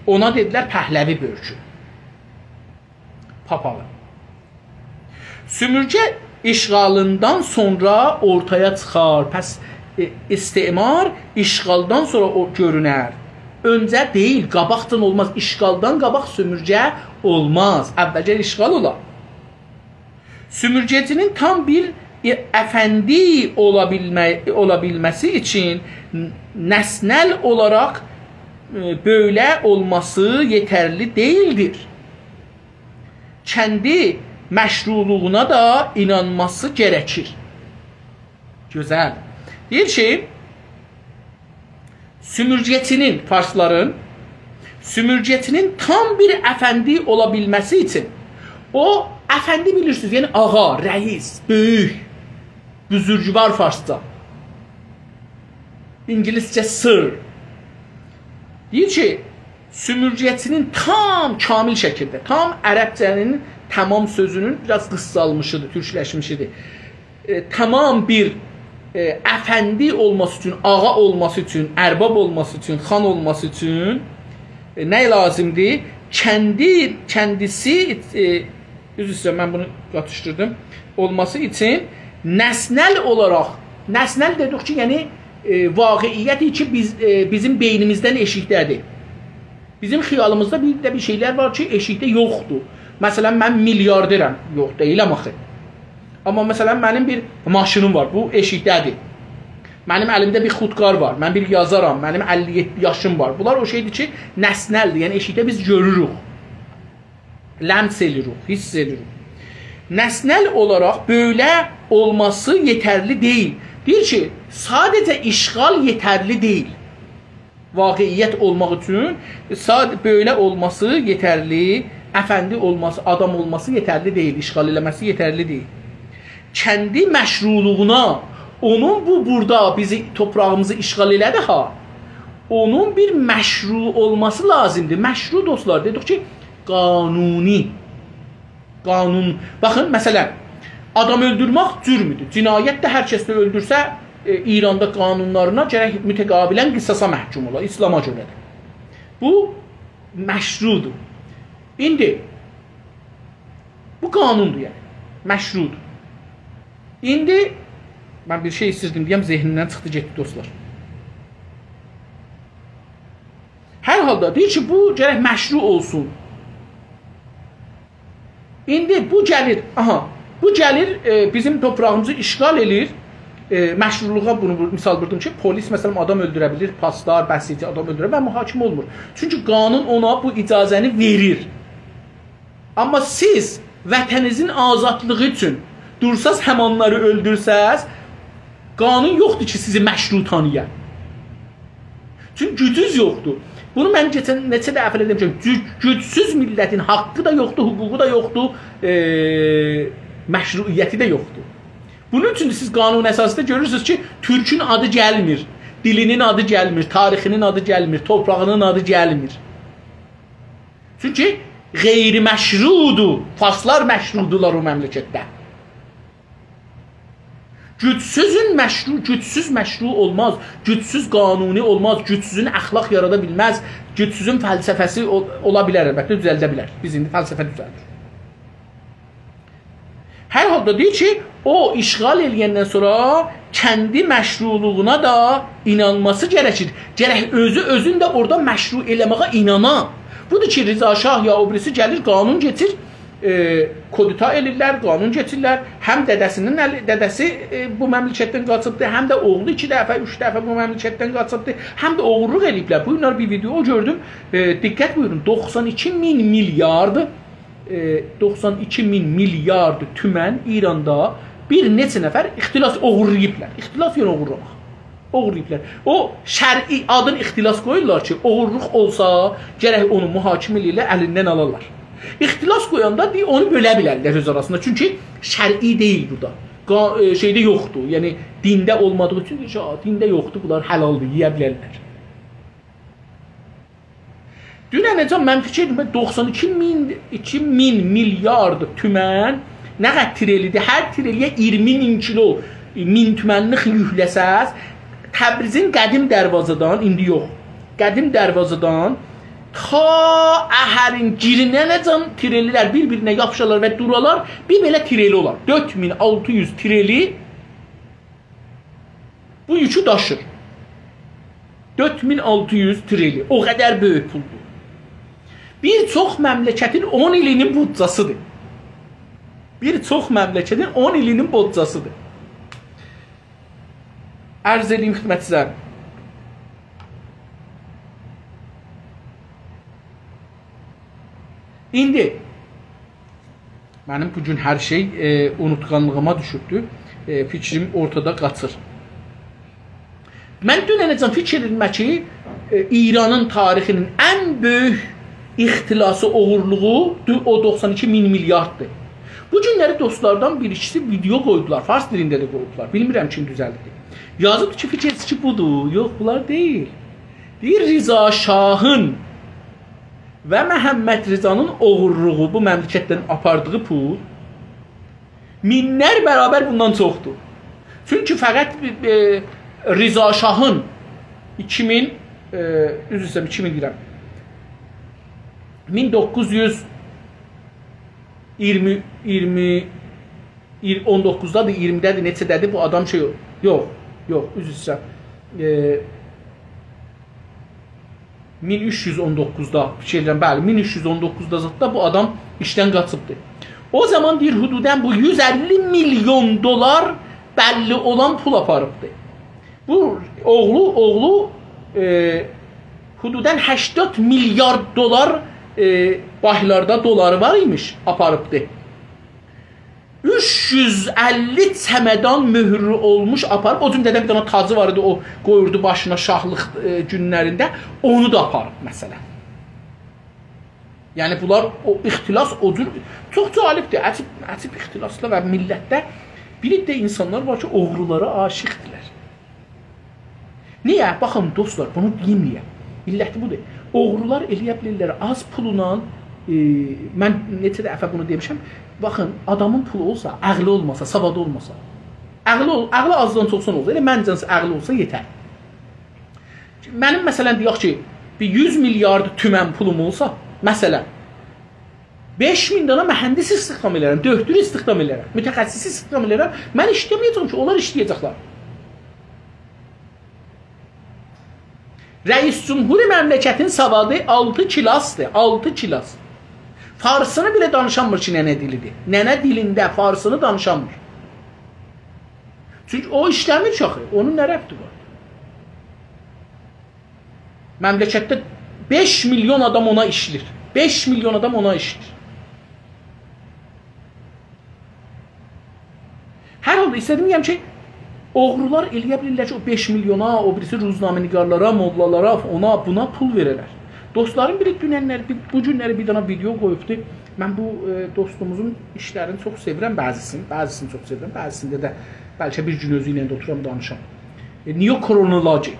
اونا دئدیلر پهلوی بؤرکو. پاپاغی. سومورگه اشغالیندان سونرا اورتایا چیخار. پس، ائ، استعمار اشغالدان سونرا او گؤرونر. اؤنجه دئییل، قاباقجان اولماز. اشغالدان قاباق سومورگه اولماز. اول گرک اشغال اولا. سومورگه‌چی‌نین تام بیر، ائ، افندی اولا بیلمه-، اولا بیلمه‌سی اوچون نسنل اولاراق، ائ، بئله اولماسی یئترلی دئییلدیر. کندی مشروعلوغونا دا اینانماسی گرکیر. گؤزل. دئییر کی، سومورگه‌چی‌نین، فارسلارین، سومورگه‌چی‌نین تام بیر افندی اولا بیلمه‌سی اوچون، او، افندی بیلیرسینیز، یعنی آغا، رئیس، بؤیوک، بزرگوار فارسجا. اینگیلیسجه sir. دئییر کی، سومورگه‌چی‌نین تام کامل شکیلده، تام عربجه‌نین تمام سؤزونون بیر آز قیسالمیشیدیر، تورکلشمیشیدیر. ائ، تمام بیر، ائ، افندی اولماسی اوچون، آغا اولماسی اوچون، ارباب اولماسی اوچون، خان اولماسی اوچون، ائ، نه لازیمدیر؟ کندی، کندیسی، ائ، عذر ایسته‌ییرم، من بونو قاتیشدیردیم. اولماسی اوچون نسنل اولاراق، نسنل دئدیک کی، یعنی، ائ، واقعیتی کی، بیز، ائ، بیزیم بئینیمیزدن ائشیکده‌دیر. بیزیم خیالیمیزدا بیر ده بیر شئیلر وار کی، ائشیکده یوخدور. مثلا، من میلیاردرم. یوخ، دئییلم آخی. آمما، مثلا، منیم بیر ماشینیم وار. بو ائشیکده‌دیر. منیم الیمده بیر خودکار وار. من بیر یازارام. منیم اللی یئددی یاشیم وار. بونلار او شئیدیر کی، نسنل‌دیر. یعنی، ائشیکده بیز گؤروروک. لمس ائله‌ییریک، حیس ائله‌ییریک. نسنل اولاراق بئله اولماسی یئترلی دئییل. دئییر کی، ساده‌جه اشغال یئترلی دئییل. واقعیت اولماق اوچون ساد-، بئله اولماسی یئترلی، افندی اولماسی، آدام اولماسی یئترلی دئییل، اشغال ائله‌مه‌سی یئترلی دئییل. کندی مشروعلوغونا، اونون بو بورادا بیزی، توپراغیمیزی اشغال ائله‌دی ها، اونون بیر مشروع اولماسی لازیمدیر. مشروع، دوستلار، دئدیک کی، قانونی. قانون، باخین، مثلا، آدام اؤلدورمک جرمدور. جنایت ده هر کس ده اؤلدورسه، ائ، ایراندا قانونلارینا گرک متقابلا قصاصا محکوم اولا، اسلاما گؤره ده. بو مشروعدور. ایندی بو قانوندور، یعنی. مشروعدور. ایندی من بیر شئی ایستیردیم دئیم، ذهنیمدن چیخدی گئتدی، دوستلار. هر حالدا دئییر کی، بو گرک مشروع اولسون. ایندی بو گلیر، آها، بو گلیر، ائ، بیزیم توپراغیمیزی اشغال ائله‌ییر. ائ، مشروعلوغا بونو بو-، مثال ووردوم کی، پلیس، مثلا، آدام اؤلدوره بیلیر، پاسدار، بسیجی آدام اؤلدوره و محاکمه اولمور. چونکی قانون اونا بو اجازه‌نی وئریر. آمما سیز وطنینیزین آزادلیغی اوچون دورساز، همانلاری اؤلدورسز، قانون یوخدور کی، سیزی مشروع تانییا. چونکی گوجونوز یوخدور. بونو من کئچن نئچه دفعه دئمیشم. گو-، گوجسوز میللتین حاققی دا یوخدور، حقوقو دا یوخدور، ائ، مشروعیتی ده یوخدور. بونون اوچون ده سیز قانون اساسی‌ده گؤرورسونوز کی، تورکون آدی گلمیر، دیلینین آدی گلمیر، تاریخینین آدی گلمیر، توپراغینین آدی گلمیر. چونکی غیر مشروعدور. فارسلار مشروعدولار او مملکتده. گوجسوزون مشروع، گوجسوز مشروع اولماز. گوجسوز قانونی اولماز. گوجسوزون اخلاق یارادا بیلمز. گوجسوزون فلسفه‌سی اول-، اولا بیلر، البته، دوزلده بیلر. بیز ایندی فلسفه دوزلدیر. هر حالدا دئییر کی، او اشغال ائله‌یندن سونرا کندی مشروعلوغونا دا اینانماسی گرکیر. گرک اؤزو اؤزون ده اورادا مشروع ائله‌مه‌یه اینانا. بودور کی، رضا شاه یا او بیریسی گلیر، قانون کئچیر، ائ، کودتا ائله‌ییرلر، قانون کئچیرلر. هم دده‌سینین الی، دده‌سی، ائ، بو مملکتدن قاچیبدی، هم ده اوغلو ایکی دفعه، اوچ دفعه بو مملکتدن قاچیبدی، هم ده اوغورلوق ائله‌ییبلر. بو گونلر بیر ویدئو گؤردوم، ائ، دقت بویورون، دوخسان ایکی مین میلیارد ائ، دوخسان ایکی مین میلیارد تومن ایراندا بیر نئچه نفر اختلاس اوغورلاییبلار. اختلاس، یعنی اوغورلاماق. اوغورلاییبلار. او شرعی آدین اختلاس قویورلار کی، اوغورلوق اولسا، گرک اونو محاکمه ائله‌ییرلر، الیندن آلارلار. اختلاس قویاندا دئییر، اونو بؤله بیلرلر اؤز آراسیندا. چونکی شرعی دئییل بورادا. قا-، ائ، شئیده یوخدور. یعنی دینده اولمادیغی اوچون دئییر کی، «آ، دینده یوخدور، بونلار حلالدیر، یئیه بیلرلر.» دوننه‌جن من فیکیر ائدیم، دوخسان ایکی مین، ایکی مین میلیارد تومن نه قدر تریلی‌دیر؟ هر تریلی‌یه اییرمی مین کیلو، مین تومنلیک یوکله‌سز، تبریزین قدیم دروازه‌دن، ایندی یوخ، قدیم دروازه‌دن تا اهرین گیرینه‌نه‌جن تریلی‌لر بیر-بیرینه یاپیشالار و دورالار، بیر بئله تریلی اولار. دؤرد مین آلتی یوز تریلی بو یوکو داشیر. دؤرد مین آلتی یوز تریلی. او قدر بؤیوک پولدور. بیر چوخ مملکتین اون ایلینین بودجه‌سی‌دیر. بیر چوخ مملکتین اون ایلینین بودجه‌سی‌دیر. عرض ائدییم خدمتینیزه. ایندی منیم بو گون هر شئی، ائ، اونوتقانلیغیما دوشوبدور. ائ، فیکریم اورتادا قاچیر. من دوننه‌جن فیکیر ائدیرم کی، ائ، ایرانین تاریخینین ان بؤیوک اختلاسی، اوغورلوغو دو-، او دوخسان ایکی مین میلیارددیر. بو گونلری دوستلاردان بیر ایکیسی ویدئو قویدولار، فارس دیلینده ده قویدولار. بیلمیرم کیم دوزلدیبدیر. یازیبدیر کی، فیکیر ائدیرسینیز کی، بودور. یوخ، بونلار دئییل. دئییر، رضا شاهین و محمدرضانین اوغورلوغو بو مملکتدن آپاردیغی پول مینلر برابر بوندان چوخدور. چونکی فقط، ائ، رضا شاهین ایکی مین، ائ، عذر ایسته‌ییرم، ایکی مین دئییرم. مین دوققوز یوز اییرمی، اییرمی، ایر-، اون دوققوزدادیر، اییرمیده‌دیر، نئچه‌ده‌دیر، بو آدام شئی، یوخ، یوخ، عذر ایسته‌ییرم. ائ، مین اوچ یوز اون دوققوزدا، فیکیر ائدیرم، بلی، مین اوچ یوز اون دوققوزدا زاددا بو آدام ایشدن قاچیبدی. او زامان دئییر، حدوداً بو یوز اللی میلیون دلار بللی اولان پول آپاریبدی. بو اوغلو، اوغلو، ائ، حدوداً هشتاد میلیارد دلار، ائ، بانکلاردا دلاری وار ایمیش، آپاریبدی. اوچ یوز اللی چمدان مؤهورلو اولموش آپاریب، او جمله‌دن بیر دنه تاجی وار ایدی، او قویوردو باشینا شاهلیق، ائ، گونلرینده، اونو دا آپاریب، مثلاً. یعنی، بونلار او اختلاس، او جور، چوخ جالبدیر، عجیب، عجیب اختلاسلار و میللتده بیر عده اینسانلار وار کی، اوغرولارا عاشیقدیرلر. نییه؟ باخین، دوستلار، بونو دئییم نییه. علتی بودور. اوغرولار ائلیه بیلیرلر، آز پولونان، ائ، من نئچه دفعه بونو دئمیشم، باخین، آدامین پولو اولسا، عقلی اولماسا، سوادی اولماسا، عقلی اول-، عقلی آزدان چوخسون اولسا، ائله منجه عقلی اولسا یئتر. منیم، مثلاً، دئیک کی، بیر یوز میلیارد تومن پولوم اولسا، مثلاً، بئش مین دنه مهندس استخدام ائلرم، دؤکتور استخدام ائلرم، متخصص استخدام ائلرم، من ایشله‌مه‌یه‌جم کی، اونلار ایشله‌یه‌جکلر. رئیس جمهور مملکتین سوادی آلتی کلاسدیر، آلتی کلاس. فارسینی بئله دانیشانمیر کی، ننه دیلیدیر. ننه دیلینده فارسینی دانیشانمیر. چونکی او ایشله‌میر کی آخی، اونون نه ربطی وار؟ مملکتده بئش میلیون آدام اونا ایشله‌ییر. بئش میلیون آدام اونا ایشله‌ییر. هر حالدا ایسته‌دیم دئیم کی، اوغرولار ائلیه بیلیرلر کی، او بئش میلیونا، او بیریسی روزنامه‌نگارلارا، موللالارا، اونا، بونا پول وئره‌لر. دوستلاریم بیری دوننلر، بیر، بو گونلری بیر دنه ویدئو قویوبدو. من بو، ائ، دوستوموزون ایشلرینی چوخ سئویرم، بعضیسینی، بعضیسینی چوخ سئویرم، بعضیسینده ده بلکه بیر گون اؤزو ایله ده اوتورام، دانیشام. ائ، نیوکرونولوژی.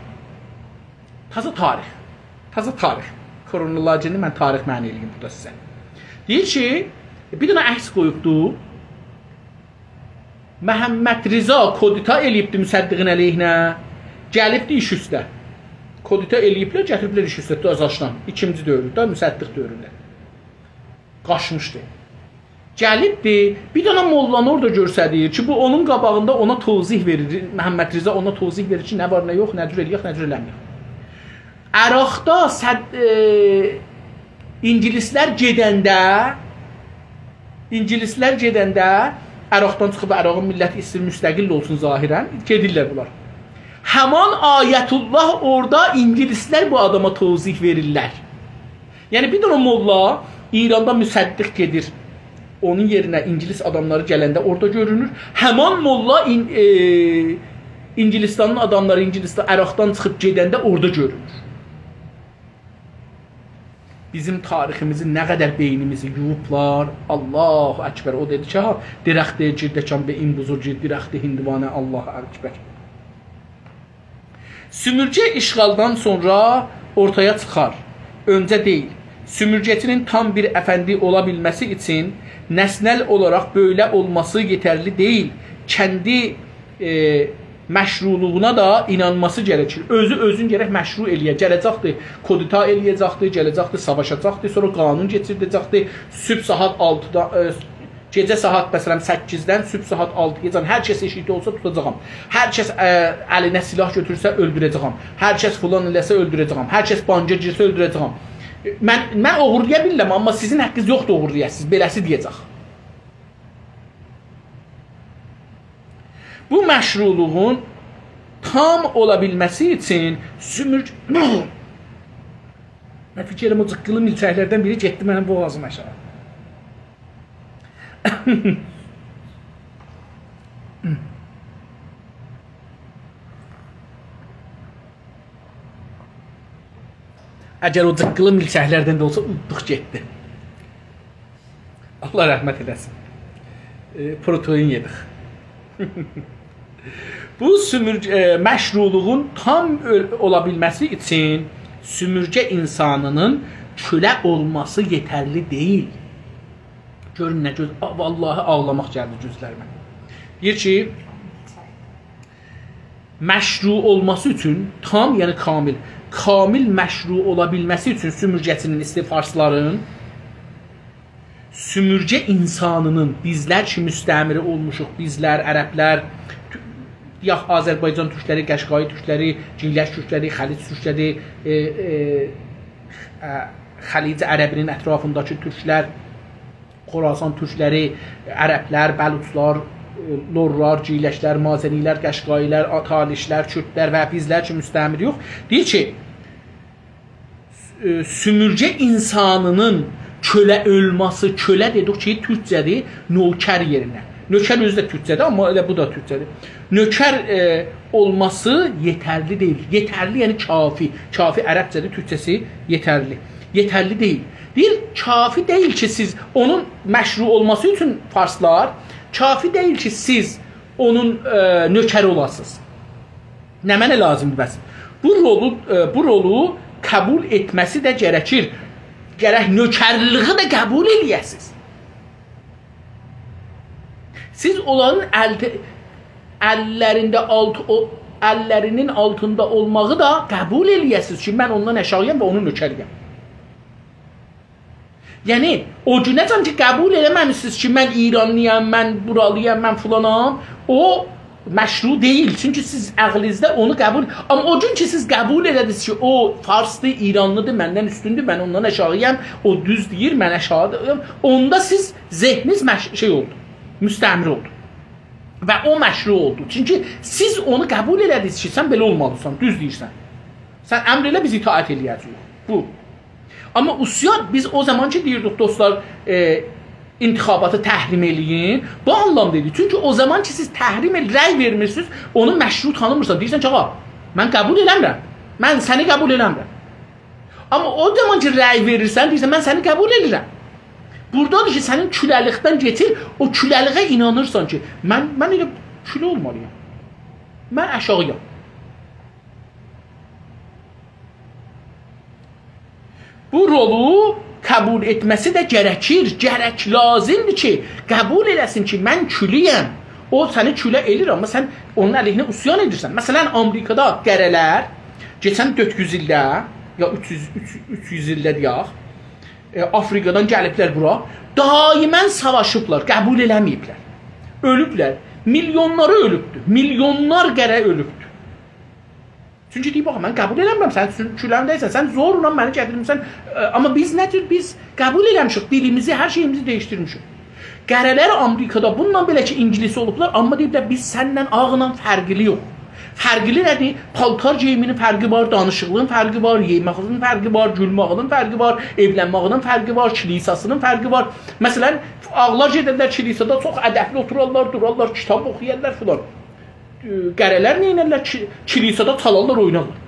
تازا تاریخ. تازا تاریخ. کرونولوژینی من تاریخ معنا ائله‌ییم بورادا سیزه. دئییر کی، بیر دنه عکس قویوبدو. محمدرضا کودتا ائله‌ییبدی مصدقین علیهینه. گلیبدی ایش اوسته. کودتا ائله‌ییبلر، گتیریبلر ایش اوسته، دازاشدان. ایکینجی دؤورده، مصدق دؤورونده. قاچمیشدی. گلیبدی، بیر دنه موللانی اورادا گؤرسدیر کی، بو اونون قاباغیندا اونا توضیح وئریر، محمدرضا اونا توضیح وئریر کی، نه وار، نه یوخ، نه جور ائله‌یک، نه جور ائله‌مه‌یک. عراقدا صد-، ائ، اینگیلیسلر گئدنده، اینگیلیسلر گئدنده، عراقدان چیخیب، عراقین میللتی ایسته‌ییر مستقل اولسون ظاهراً، گئدیرلر بونلار. همان آیت‌الله اورادا اینگیلیسلر بو آداما توضیح وئریرلر. یعنی، بیر دنه موللا ایراندا مصدق گئدیر، اونون یئرینه اینگیلیس آداملاری گلنده اورادا گؤرونور. همان موللا این-، ائ، اینگیلیستانین آداملاری، اینگیلیستان، عراقدان چیخیب گئدنده اورادا گؤرونور. بیزیم تاریخیمیزی نه قدر بئینیمیزی یویوبلار. الله اکبر. او دئدی کی، ها، درخت گردکان به این بزرگی، درخت هندوانه، الله اکبر. Sömürge işğaldan sonra ortaya çıkar. Önce değil. Sömürgecinin tam bir efendi olabilmesi için nesnel olarak böyle olması yeterli değil. Kendi, e, meşruluğuna da inanması gerekir. اؤزو اؤزون گرک مشروع ائله‌یه. گله‌جکدیر، کودتا ائله‌یه‌جکدیر، گله‌جکدیر، ساواشاجاقدیر، سونرا قانون کئچیرده‌جکدیر. صبح ساعات آلتیدا، ائ، گئجه ساعات، مثلاً، سککیزدن صبح ساعات آلتییاجان هر کس ائشیکده اولسا توتاجاغام. هر کس، ائ، الینه سلاح گؤتورسه اؤلدوره‌جه‌یم. هر کس فلان ائله‌سه اؤلدوره‌جه‌یم. هر کس بانکا گیرسه اؤلدوره‌جه‌یم. من، من اوغورلایا بیلیرم، آمما سیزین حاققینیز یوخدور اوغورلایاسینیز. بئله‌سی دئیه‌جک. Bu meşruluğun tam olabilmesi için sömürge... من فیکیر ائلیرم، او جیققیلی میلچکلردن بیری گئتدی منیم بوغازیم آشاغی. اگر او جیققیلی میلچکلردن ده اولسا، اوددوق گئتدی. الله رحمت ائله‌سین. ائ، پروتئین یئدیک. Bu sömürge, e, meşruluğun tam ö-, olabilmesi için sömürge insanının köle olması yeterli değil. گؤرون نه گؤز-، آ-، واللهی آغلاماق گلدی گؤزلریمه. دئییر کی، مشروع olması için tam، یعنی کامل، کامل مشروع اولا بیلمه‌سی اوچون سومورگه‌چی‌نین، ایسته‌ییر فارسلارین، سومورگه اینسانی‌نین، بیزلر کی، مستعمره اولموشوق، بیزلر، عربلر، تو-، دئیک، آذربایجان تورکلری، قشقایی تورکلری، گیلک تورکلری، خلیج تورکلری، ائ، ائ، اه، خلیج عربی‌نین اطرافینداکی تورکلر، خراسان تورکلری، عربلر، بلوچلار، اه، لورلار، گیلکلر، مازنی‌لر، قشقایی‌لر، آتالیشلر، کوردلر و بیزلر کی، مستعمره یوخ. دئییر کی، اه، سومورگه اینسانی‌نین کؤله اولماسی، کؤله دئدیک کی، تورکجه‌دیر، نوکر یئرینه. نوکر اؤزو ده تورکجه‌دیر، آمما ائله بو دا تورکجه‌دیر. نوکر، اه، اولماسی یئترلی دئییل. یئترلی، یعنی کافی. کافی عربجه‌دیر، تورکجه‌سی یئترلی. یئترلی دئییل. دئییر، کافی دئییل کی، سیز اونون مشروع اولماسی اوچون فارسلار، کافی دئییل کی، سیز اونون، اه، نوکری اولاسینیز. نمنه لازیمدیر بس؟ بو رولو، اه، بو رولو قبول ائتمه‌سی ده گرکیر. گرک نوکرلیگی ده قبول ائله‌یه‌سیز. سیز اونلارین ال-، اللرینده آلت-، او، اللرینین آلتیندا اولماغی دا قبول ائله‌یه‌سیز کی، من اوندان آشاغی‌یام و اونون نوکری‌یم. یعنی، او گونه‌جن کی، قبول ائله‌مه‌میشسینیز کی، من ایرانلی‌یام، من بورالی‌یام، من فلانام، او مشروع دئییل. چونکی سیز عقلینیزده اونو قبول، آمما او گون کی، سیز قبول ائله‌دینیز کی، او فارسدیر، ایرانلی‌دیر، مندن اوستوندور، من اوندان آشاغی‌یام، او دوز دئییر، من آشاغی‌دیر، اوندا سیز ذهنینیز مش-، شئی اولدو، مستعمره اولدو. و او مشروع اولدو. چونکی سیز اونو قبول ائله‌دینیز کی، سن بئله اولمالیسان، دوز دئییرسن. سن امر ائله، بیز اطاعت ائله‌یه‌جه‌ییک. بو. آمما عصیان، بیز او زامان کی دئییردیک، دوستلار، ائ، انتخاباتی تحریم ائله‌یین، بو آنلامدا ایدی. چونکی او زامان کی، سیز تحریم ائل-، رأی وئرمیرسینیز، اونو مشروع تانیمیرسان. دئییرسن کی، آغا، من قبول ائله‌میرم. من سنی قبول ائله‌میرم. آمما او زامان کی، رأی وئریرسن، دئییرسن، من سنی قبول ائدیرم. بورادادیر کی، سنین کوله‌لیکدن کئچیر، او کوله‌لیگه اینانیرسان کی، من، من ائله کوله اولمالی‌یام. من آشاغی‌یام. بو رولو قبول ائتمه‌سی ده گرکیر، گرک، لازیمدیر کی، قبول ائله‌سین کی، من کوله‌یم. او سنی کوله ائله‌ییر، آمما سن اونون علیهینه عصیان ائدیرسن. مثلا، آمریکادا قره‌لر کئچن دؤرد یوز ایلده، یا اوچ یوز، اوچ، اوچ یوز ایلده دئیک، ائ، آفریقادان گلیبلر بورا. دائما ساواشیبلار، قبول ائله‌مه‌ییبلر. اؤلوبلر. میلیونلاری اؤلوبدور. میلیونلار قره اؤلوبدور. چونکی دئییب، «باخ، من قبول ائله‌میرم، سن سون-، کوله‌م دئییلسن، سن زورلا منی گتیرمیسن.» ائ، آمما بیز نه جور، بیز قبول ائله‌میشیک، دیلیمیزی، هر شئییمیزی دییشدیرمیشیک. قره‌لر آمریکادا بونونلا بئله کی، اینگیلیس اولوبلار، آمما دئییبلر، «بیز سنله آغلا فرقلی‌یوخ.» فرقلی نه‌دیر؟ پالتار گئییمینین فرقی وار، دانیشیغینین فرقی وار، یئماغینین فرقی وار، گولماغینین فرقی وار، ائولنماغینین فرقی وار، کلیساسینین فرقی وار. مثلا، آغلار گئدرلر کلیسادا، چوخ ادبلی اوتورارلار، دورارلار، کیتاب اوخویارلار فلان. ائ، قره‌لر نه ائدرلر؟ کی-، کلیسادا چالارلار، اوینارلار.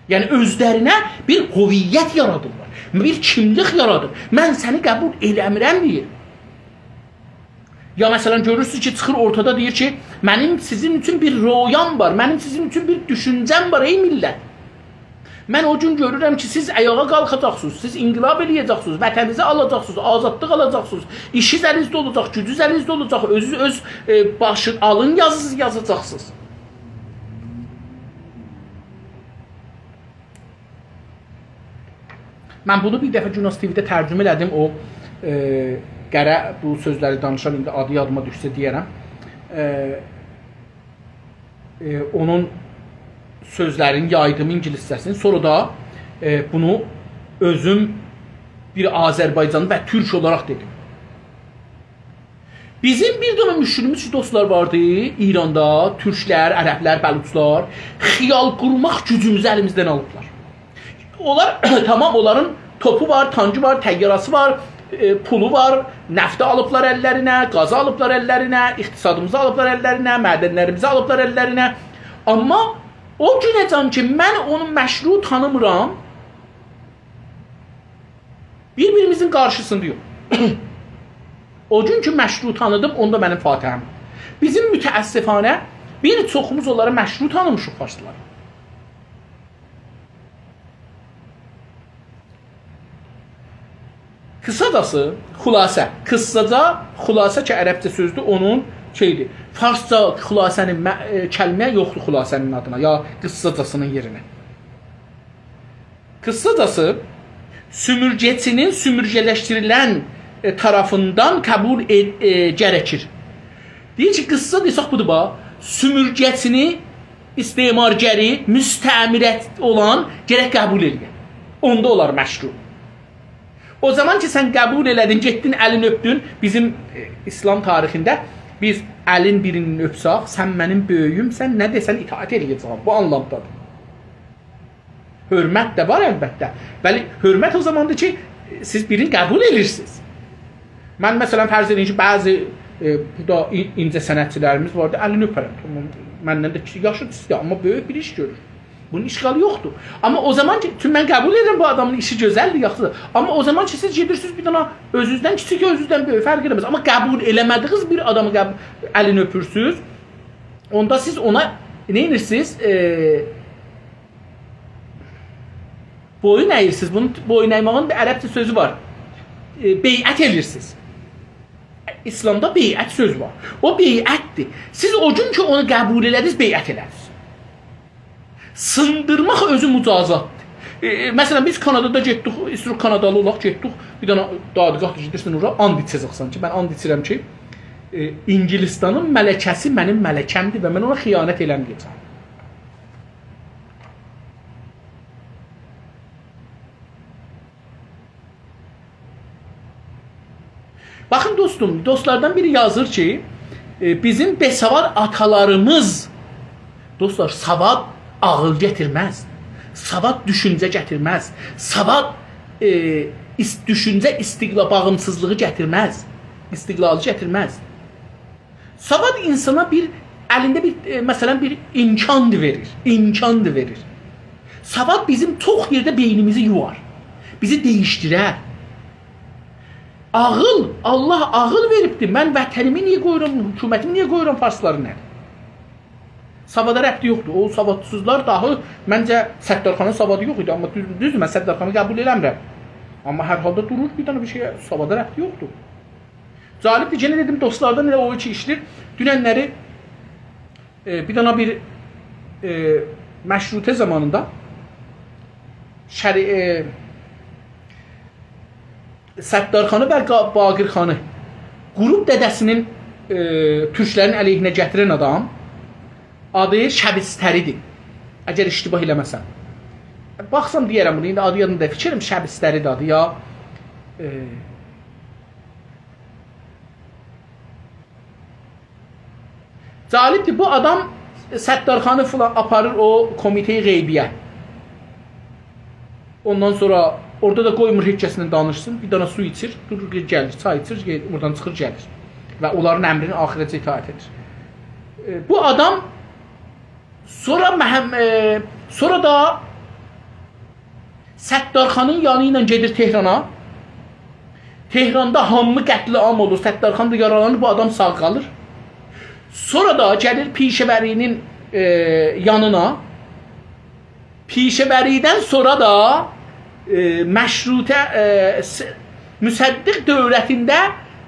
یعنی، اؤزلرینه بیر هویت یارادیرلار، بیر کیملیک یارادیر. «من سنی قبول ائله‌میرم» دئییر. یا، مثلا، گؤرورسونوز کی، چیخیر اورتادا دئییر کی، «منیم سیزین اوچون بیر رؤیام وار، منیم سیزین اوچون بیر دوشونجه‌م وار، ای میللت. من او گون گؤرورم کی، سیز آیاغا قالخاجاقسینیز، سیز انقلاب ائله‌یه‌جکسینیز، وطنینیزی آلاجاقسینیز، آزادلیق آلاجاقسینیز، ایشینیز الینیزده اولاجاق، گوجونوز الینیزده اولاجاق، اؤزونوز اؤز، ائ، باشین، آلین یازینیزی یازاجاقسینیز.» من بونو بیر دفعه گوناز تی‌وی‌ده ترجمه ائله‌دیم. او، ائ، قره بو سؤزلری دانیشان، ایندی آدی یادیما دوشسه دئیه‌رم. ائ، ائ، اونون سؤزلرینی یایدیم، اینگیلیسجه‌سینی. سونرا دا، ائ، بونو اؤزوم بیر آذربایجانلی و تورک اولاراق دئدیم. بیزیم بیر دنه مشکلیمیز کی، دوستلار، واردی ایراندا، تورکلر، عربلر، بلوچلار، خیال قورماق گوجوموزو الیمیزدن آلیبلار. اونلار، تامام، اونلارین توپو وار، تانکی وار، طیاره‌سی وار، ائ، پولو وار، نفتی آلیبلار اللرینه، گازی آلیبلار اللرینه، اقتصادیمیزی آلیبلار اللرینه، معدنلریمیزی آلیبلار اللرینه. آمما او گونه‌جن کی، من اونو مشروع تانیمیرام، بیر-بیریمیزین قارشیسیندایوخ. او گون کی، مشروع تانیدیم، اوندا منیم فاتحه‌م. بیزیم متأسفانه بیر چوخوموز اونلاری مشروع تانیمیشیق، فارسلاری. قیساجاسی، خلاصه. قیساجا، خلاصه کی، عربجه سؤزدور، اونون شئیی‌دیر. فارسجا خلاصه‌نین مه-، ائ، کلمه یوخدور خلاصه‌نین آدینا، یا قیساجاسینین یئرینه. قیساجاسی، سومورگه‌چی‌نین سومورگه‌لشدیریلن، ائ، طرفیندن قبول ائ-، ائ، گرکیر. دئییر کی، قیسا دئسک بودور، باخ، سومورگه‌چی‌نی استعمارگری، مستعمره اولان گرک قبول ائله‌یه. اوندا اولار مشروع. او زامان کی، سن قبول ائله‌دین، گئتدین، الینی اؤپدون، بیزیم، ائ، ایسلام تاریخینده بیز الین بیرینی اؤپسک، سن منیم بؤیویومسن، نه دئسن اطاعت ائله‌یه‌جه‌یم. بو آنلامدادیر. حؤرمت ده وار البته. ولی حؤرمت او زاماندیر کی، سیز بیرینی قبول ائدیرسینیز. من، مثلا، فرض ائدین کی، بعضی، ائ، بورادا این-، اینجه صنعتچی‌لریمیز واردی، الینی اؤپرم. تامام، مندن ده کیچیک، یاشی کیچیک، آمما بؤیوک بیر ایش گؤرور. بونون اشکالی یوخدور. آمما او زامان کی، چونکی من قبول ائدیرم بو آدامین ایشی گؤزلدیر، یاخشیدیر. آمما او زامان کی، سیز گئدیرسینیز بیر دنه اؤزونوزدن کیچیک، اؤزونوزدن بؤیوک، فرق ائله‌مز. آمما قبول ائله‌مه‌دیگینیز بیر آدامی قب-، الینی اؤپورسونوز، اوندا سیز اونا نه ائدیرسینیز؟ ائ، بویون اییرسینیز. بونون بویون ایماغین بیر عربجه سؤزو وار. ائ، بیعت ائدیرسینیز. ایسلامدا بیعت سؤز وار. او بیعتدیر. سیز او گون کی، اونو قبول ائله‌دینیز، بیعت ائله‌دینیز. سیندیرماق اؤزو مجازاتدیر. ائ، ائ، مثلا، بیز کانادادا گئتدیک، ایستیروخ کانادالی اولاق، گئتدیک، بیر دنه دادگاهدیر، گئدیرسن اورا، آند ایچه‌جکسن کی، من آند ایچیرم کی، ائ، انگلستانین ملکه‌سی منیم ملکه‌مدیر و من اونا خیانت ائله‌مه‌یه‌جم. باخین دوستوم، دوستلاردان بیری یازیر کی، ائ، بیزیم بی‌سواد آتالاریمیز، دوستلار، سواد عاغیل گتیرمز. سواد دوشونجه گتیرمز. سواد، ائ، ایس-، دوشونجه استقلال، باغیمسیزلیغی گتیرمز. استقلالی گتیرمز. سواد اینسانا بیر، الینده بیر، ائ، مثلا، بیر امکان دا وئریر. امکان دا وئریر. سواد بیزیم چوخ یئرده بئینیمیزی یووار. بیزی دییشدیرر. عاغیل، الله عاغیل وئریبدیر. من وطنیمی نییه قویورام، حکومتیمی نییه قویورام فارسلارین الینه؟ سوادا ربطی یوخدور. او سوادسیزلار داهی، منجه، ستارخانین سوادی یوخ ایدی، آمما دوز-، دوزدور، من ستارخانی قبول ائله‌میرم. آمما هر حالدا دورور، بیر دنه بیر شئیه سوادا ربطی یوخدور. جالبدیر، یئنه دئدیم، دوستلاردان ائله او کی ایشله‌ییر. دوننلری، ائ، بیر دنه بیر، ائ، مشروطه زامانیندا شری-، ائ، ستارخانی و قا-، باقرخانی قوروب دده‌سینین، ائ، تورکلرین علیهینه گتیرن آدام آدی شبستری‌دیر. اگر اشتباه ائله‌مه‌سم. باخسام دئیه‌رم بونو، ایندی آدی یادیمدا، فیکریم شبستری‌دیر آدی یا، ائ، جالبدیر، بو آدام ستارخانی فلان آپاریر او کمیته غیبی‌یه. اوندان سونرا اورادا دا قویمور هئچ کسله دانیشسین، بیر دنه سو ایچیر، دورور، گلیر، چای ایچیر، گئدیر، اورادان چیخیر، گلیر. و اونلارین امرینه آخیره‌جه اطاعت ائدیر. ائ، بو آدام سونرا مهم-، ائ، سونرا دا ستارخانین یانی ایله گئدیر تهرانا. تهراندا هامی قتل‌عام اولور، ستارخان دا یارالانیر، بو آدام ساغ قالیر. سونرا دا گلیر پیشه‌وری‌نین، ائ، یانینا. پیشه‌وری‌دن سونرا دا، ائ، مشروطه، ائ، س-، مصدق دؤولتینده،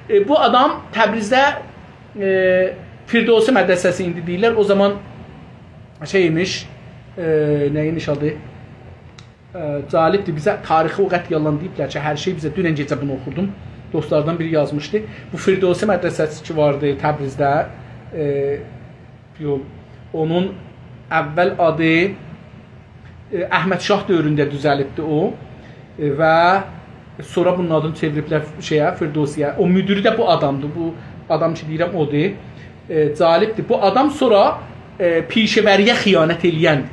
ائ، بو آدام تبریزده، ائ، فردوسی مدرسه‌سی ایندی دئییرلر. او زامان شئی ایمیش، ائ، نه ایمیش آدی؟ ائ، جالبدیر، بیزه تاریخی او قدر یالان دئییبلر کی، هر شئی بیزه، دونن گئجه بونو اوخودوم. دوستلاردان بیری یازمیشدی. بو فردوسی مدرسه‌سی کی واردی تبریزده، ائ، یول، اونون اول آدی، ائ، احمد شاه دؤورونده دوزلیبدی او، ائ، و سونرا بونون آدینی چئویریبلر شئیه، فردوسی‌یه. او مدیری ده بو آدامدیر، بو آدام کی دئییرم اودور. ائ، جالبدیر. بو آدام سونرا، ائ، پیشه‌وری‌یه خیانت ائله‌یندیر.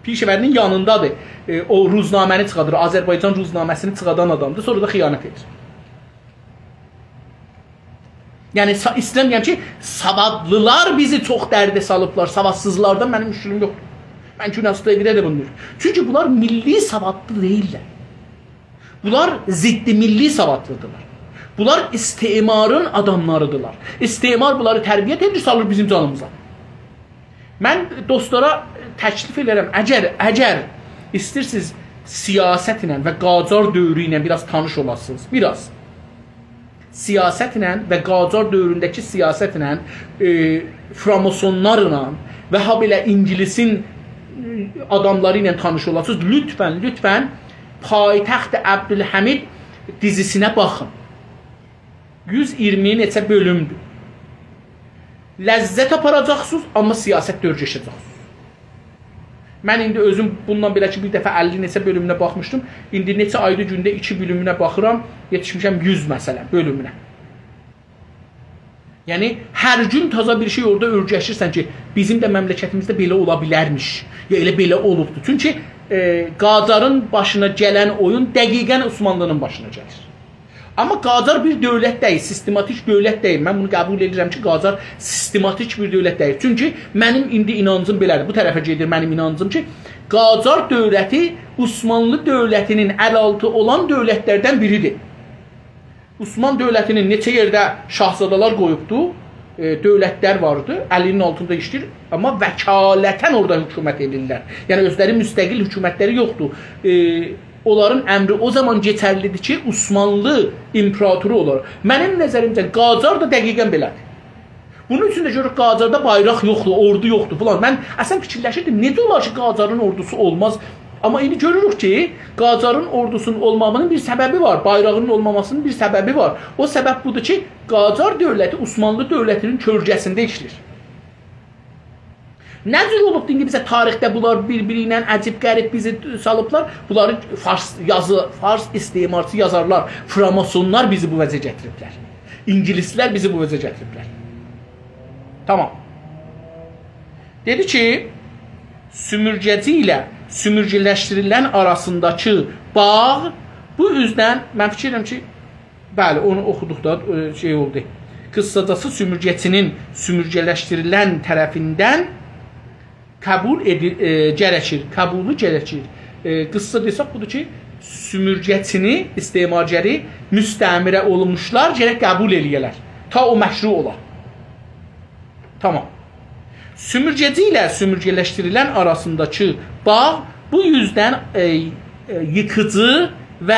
پیشه‌وری‌نین یانیندادیر. ائ، او روزنامه‌نی چیخادیر، آذربایجان روزنامه‌سینی چیخادان آدامدیر. سونرا دا خیانت ائدیر. یعنی، سا-، ایسته‌ییرم دئیم کی، سوادلیلار بیزی چوخ درده سالیبلار، سوادسیزلاردان منیم مشکلیم یوخدور. من گوناز تی‌وی‌ده ده بونو دئییرم. چونکی بونلار میللی سوادلی دئییللر. بونلار ضد میللی سوادلیدیرلار. بونلار استعمارین آداملاریدیرلار. استعمار بونلاری تربیت ائدیر، سالیر بیزیم جانیمیزا. من دوستلارا تکلیف ائدیرم، اگر، اگر ایسته‌ییرسینیز سیاستله و قاجار دؤورو ایله بیر آز تانیش اولاسینیز، بیر آز سیاستله و قاجار دؤورونده‌کی سیاستله، ائ، فراماسونلارلا و هابئله اینگیلیسین، ائ، آداملاری ایله تانیش اولاسینیز، لطفا، لطفا پایتخت عبدالحمید دیزیسینه باخین. یوز اییرمی نئچه بؤلومدور. لذت آپاراجاقسینیز، آمما سیاست دؤرگشه‌جکسینیز. من ایندی اؤزوم بوندان بئله کی، بیر دفعه اللی نئچه بؤلومونه باخمیشدیم. ایندی نئچه آیری گونده ایکی بؤلومونه باخیرام، یئتیشمیشم یوز، مثلا، بؤلومونه. یعنی، هر گون تازا بیر شئی اورادا اؤیرشیرسن کی، بیزیم ده مملکتیمیزده بئله اولا بیلرمیش. یا ائله بئله اولوبدور. چونکی، ائ، قاجارین باشینا گلن اویون دقیقا عثمانلی‌نین باشینا گلیر. آمما قاجار بیر دؤولت دئییل، سیستماتیک دؤولت دئییل. من بونو قبول ائدیرم کی، قاجار سیستماتیک بیر دؤولت دئییل. چونکی منیم ایندی اینانجیم بئله‌دیر. بو طرفه گئدیر منیم اینانجیم کی، قاجار دؤولتی عثمانلی دؤولتی‌نین ال‌آلتی اولان دؤولتلردن بیریدیر. عثمان دؤولتی‌نین نئچه یئرده شاهزاده‌لر قویوبدو، ائ، دؤولتلر واردی، الی‌نین آلتیندا ایشله‌ییر، آمما وکالتا اورادا حکومت ائدیرلر. یعنی اؤزلری مستقل حکومتلری یوخدور. ائ، اونلارین امری او زامان کئچرلی‌دیر کی، عثمانلی ایمپراتورو اولار. منیم نظریمجه قاجار دا دقیقا بئله‌دیر. بونون اوچون ده گؤروروک قاجاردا بایراق یوخدور، اوردو یوخدور فلان. من اصلا فیکیرلشیردیم، نئجه اولار کی، قاجارین اوردوسو اولماز؟ آمما ایندی گؤروروک کی، قاجارین اوردوسونون اولماماغینین بیر سببی وار، بایراغینین اولماماسینین بیر سببی وار. او سبب بودور کی، قاجار دؤولتی عثمانلی دؤولتی‌نین کؤلگه‌سینده ایشله‌ییر. نه جور اولوب، ایندی بیزه تاریخده بونلار بیر-بیری ایله عجیب غریب بیزی سالیبلار؟ بونلاری فارس یازی، فارس استعمارچی یازارلار، فراماسونلار بیزی بو وضعه گتیریبلر. اینگیلیسلر بیزی بو وضعه گتیریبلر. تامام. دئدی کی، سومورگه‌چی ایله سومورگه‌لشدیریلن آراسینداکی باغ بو اوزدن، من فیکیر ائدیرم کی، بلی، اونو اوخودوق دا، ائ، شئی اولدو. قیسساجاسی، سومورگه‌چی‌نین سومورگه‌لشدیریلن طرفیندن قبول ائدی-، ائ، گره‌کیر، قبولو گره‌کیر. ائ، قیسسا دئسک بودور کی، سومورگه‌چی‌نی، استعمارگری، مستعمره اولونموشلار گرک قبول ائله‌یه‌لر. تا او مشروع اولا. تامام. سومورگه‌چی ایله سومورگه‌لشدیریلن آراسینداکی باغ بو اوزدن، ائ، ائ، ییخیجی و،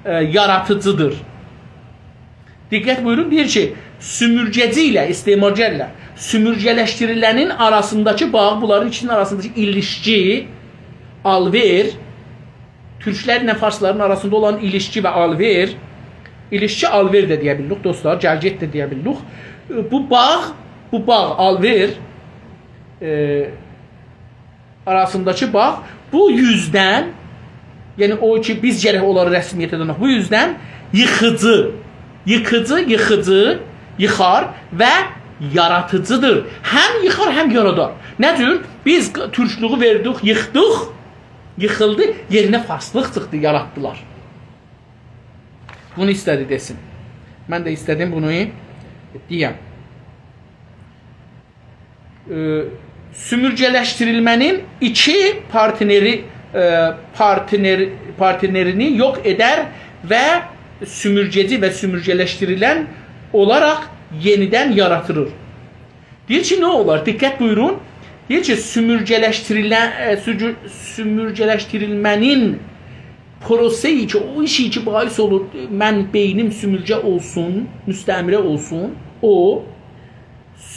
ائ، یارادیجی‌دیر. دقت بویورون، دئییر کی، سومورگه‌چی ایله، استعمارگرله سومورگه‌لشدیریلنین آراسینداکی باغ، بونلارین ایکی‌سینین آراسینداکی ایلیشکی، آلوئر، تورکلرله فارسلارین آراسیندا اولان ایلیشکی و آلوئر، ایلیشکی آلوئر ده دئیه بیلیریک، دوستلار، گل‌گئت ده دئیه بیلیریک. بو باغ، بو باغ، آلوئر، ائ، آراسینداکی باغ بو اوزدن، یعنی او کی، بیز گرک اونلاری رسمیته داناق، بو اوزدن ییخیجی، ییخیجی، ییخیجی، ییخار و یارادیجی‌دیر. هم ییخار، هم یارادار. نه جور؟ بیز تورکلویو وئردیک، ییخدیق، ییخیلدی، یئرینه فارسلیق چیخدی، یاراتدیلار. بونو ایسته‌دی دئسین. من ده ایسته‌دیم بونو دئیم. ائ، سومورگه‌لشدیریلمه‌نین ایکی پارتنری، ائ، پارتنر-، پارتنرینی یوخ ائدر و سومورگه‌چی و سومورگه‌لشدیریلن اولاراق یئنیدن یاراتیلیر. دئییر کی، نه اولار؟ دقت بویورون. دئییر کی، سومورگه‌لشدیریلن، ائ، سوگو-، سومورگه‌لشدیریلمه‌نین پروسه‌یی کی، او ایشی کی، باعث اولور، من بئینیم سومورگه اولسون، مستعمره اولسون، او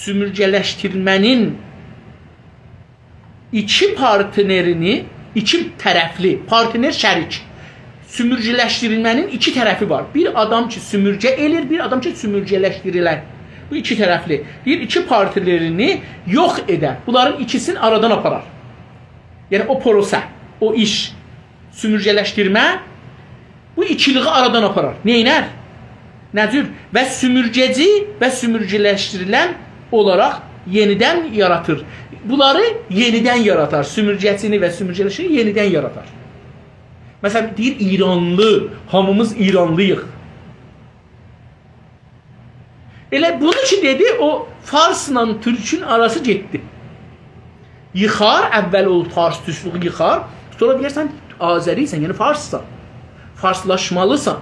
سومورگه‌لشدیرمه‌نین ایکی پارتنرینی، ایکی طرفلی، پارتنر شریک، سومورگه‌لشدیریلمه‌نین ایکی طرفی وار. بیر آدام کی، سومورگه ائله‌ییر، بیر آدام کی، سومورگه‌لشدیریلر. بو ایکی طرفلی. دئییر، ایکی پارتنرینی یوخ ائدر. بونلارین ایکیسینی آرادان آپارار. یعنی، او پروسه، او ایش. سومورگه‌لشدیرمه بو ایکیلیگی آرادان آپارار. نئینر؟ نه جور؟ و سومورگه‌چی و سومورگه‌لشدیریلن اولاراق یئنیدن یاراتیر. بونلاری یئنیدن یاراتار. سومورگه‌چینی و سومورگه‌لشدیرینی یئنیدن یاراتار. مثلا، دئییر، ایرانلی، هامیمیز ایرانلی‌ییق. ائله بونو کی دئدی، او فارسلا تورکون آراسی گئتدی. ییخار، اول او فارس تورکلویو ییخار، سونرا دئیرسن، آذری‌سن، یعنی فارسسان. فارسلاشمالیسان.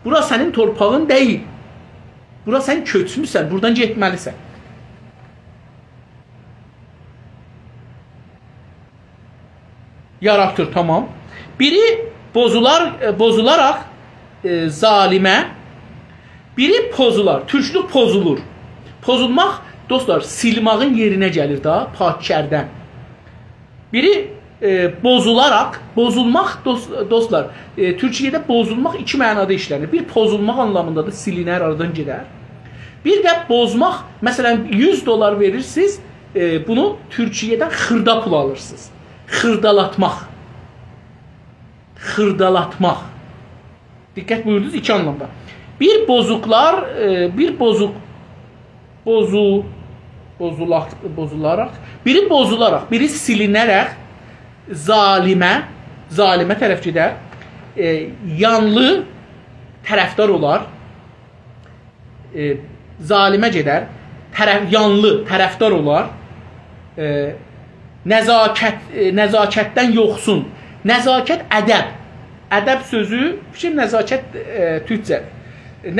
بورا سنین تورپاغین دئییل. بورا سن کؤچموسن، بورادان گئتمه‌لیسن. یاراتیر، تامام. بیری پوزولار، ائ، پوزولاراق، ائ، ظالیمه، بیری پوزولار، تورکلوک پوزولور. پوزولماق، دوستلار، سیلماغین یئرینه گلیر دا، پاک کردن. بیری، ائ، پوزولاراق، پوزولماق، دوست-، دوستلار، ائ، تورکیه‌ده پوزولماق ایکی معنادا ایشله‌نیر. بیر پوزولماق آنلامیندادیر، سیلینر، آرادان گئدر. بیر ده پوزماق، مثلا، یوز دلار وئریرسینیز، ائ، بونو تورکیه‌دن خیردا پول آلیرسینیز. خیردالاتماق. خیردالاتماق. دقت بویوردونوز، ایکی آنلامدا. بیر بوزوقلار، ائ، بیر بوزوق، بوزو، بوزولاق، بوزولاراق، بیری بوزولاراق، بیری سیلینه‌رک ظالیمه، ظالیمه طرف گئدر، ائ، یانلی طرفدار اولار، ائ، ظالیمه گئدر، طرف، یانلی طرفدار اولار، ائ، نزاکت، ائ، نزاکتدن یوخسون. نزاکت، ادب. ادب سؤزو، فیکیر نزاکت، ائ، تورکجه.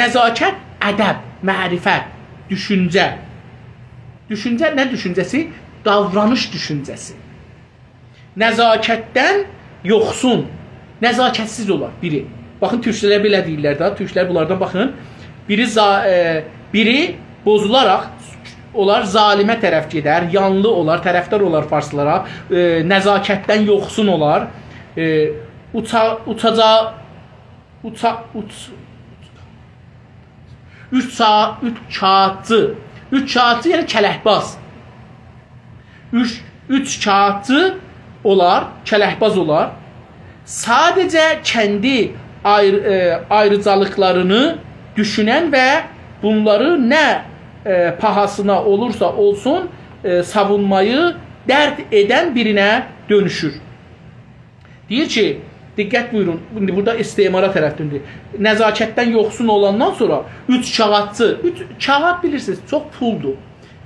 نزاکت، ادب، معرفت، دوشونجه. دوشونجه، نه دوشونجه‌سی؟ داورانیش دوشونجه‌سی. نزاکتدن یوخسون، نزاکتسیز اولار بیری. باخین، تورکلر بئله دئییرلر ده، تورکلر بونلاردان باخین. بیری ظا-، ائ، بیری بوزولاراق اولار، ظالیمه طرف گئدر، یانلی اولار، طرفدار اولار فارسلارا، ائ، نزاکتدن یوخسون اولار، ائ، اوچا-، اوچاجا-، اوچا-، اوچ-، اوچ-، اوچاجی، اوچاجی، یعنی کلکباز. اوچ، اوچکاغیتچی اولار، کلکباز اولار. ساده‌جه کندی آیر-، ائ، آیریجالیقلارینی دوشونن و بونلاری نه، ائ، باهاسینا اولورسا اولسون، ائ، ساوونمایی درد ائدن بیرینه دؤنوشور. دئییر کی، دقت بویورون، ایندی بورادا استعمارا طرفدندیر. نزاکتدن یوخسون اولاندان سونرا اوچکاغیتچی، اوچ کاغیت بیلیرسینیز، چوخ پولدور.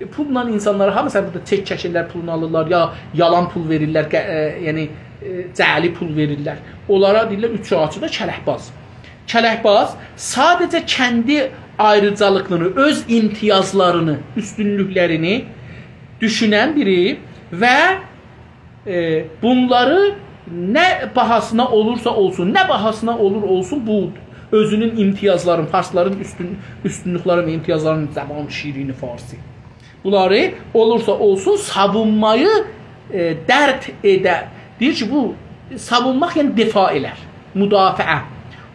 ائ، پوللا اینسانلارا، ها، مثلا، بورادا چک چکیرلر، پولونو آلیرلار، یا یالان پول وئریرلر، قه-، ائ، یعنی، ائ، جعلی پول وئریرلر. اونلارا دئییرلر اوچکاغیتچی دا کلکباز. کلکباز ساده‌جه کندی آیریجالیقلارینی، اؤز امتیازلارینی، اوستونلوکلرینی دوشونن بیری و ائ، بونلاری نه باهاسینا اولورسا اولسون، نه باهاسینا اولور اولسون، بو اؤزونون امتیازلارین، فارسلارین اوستون، اوستونلوکلری و امتیازلارین، زبان شیرین فارسی. بونلاری اولورسا اولسون ساوونمایی، ائ، درد ائده. دئییر کی، بو ساوونماق، یعنی دفاع ائلر، مدافعه.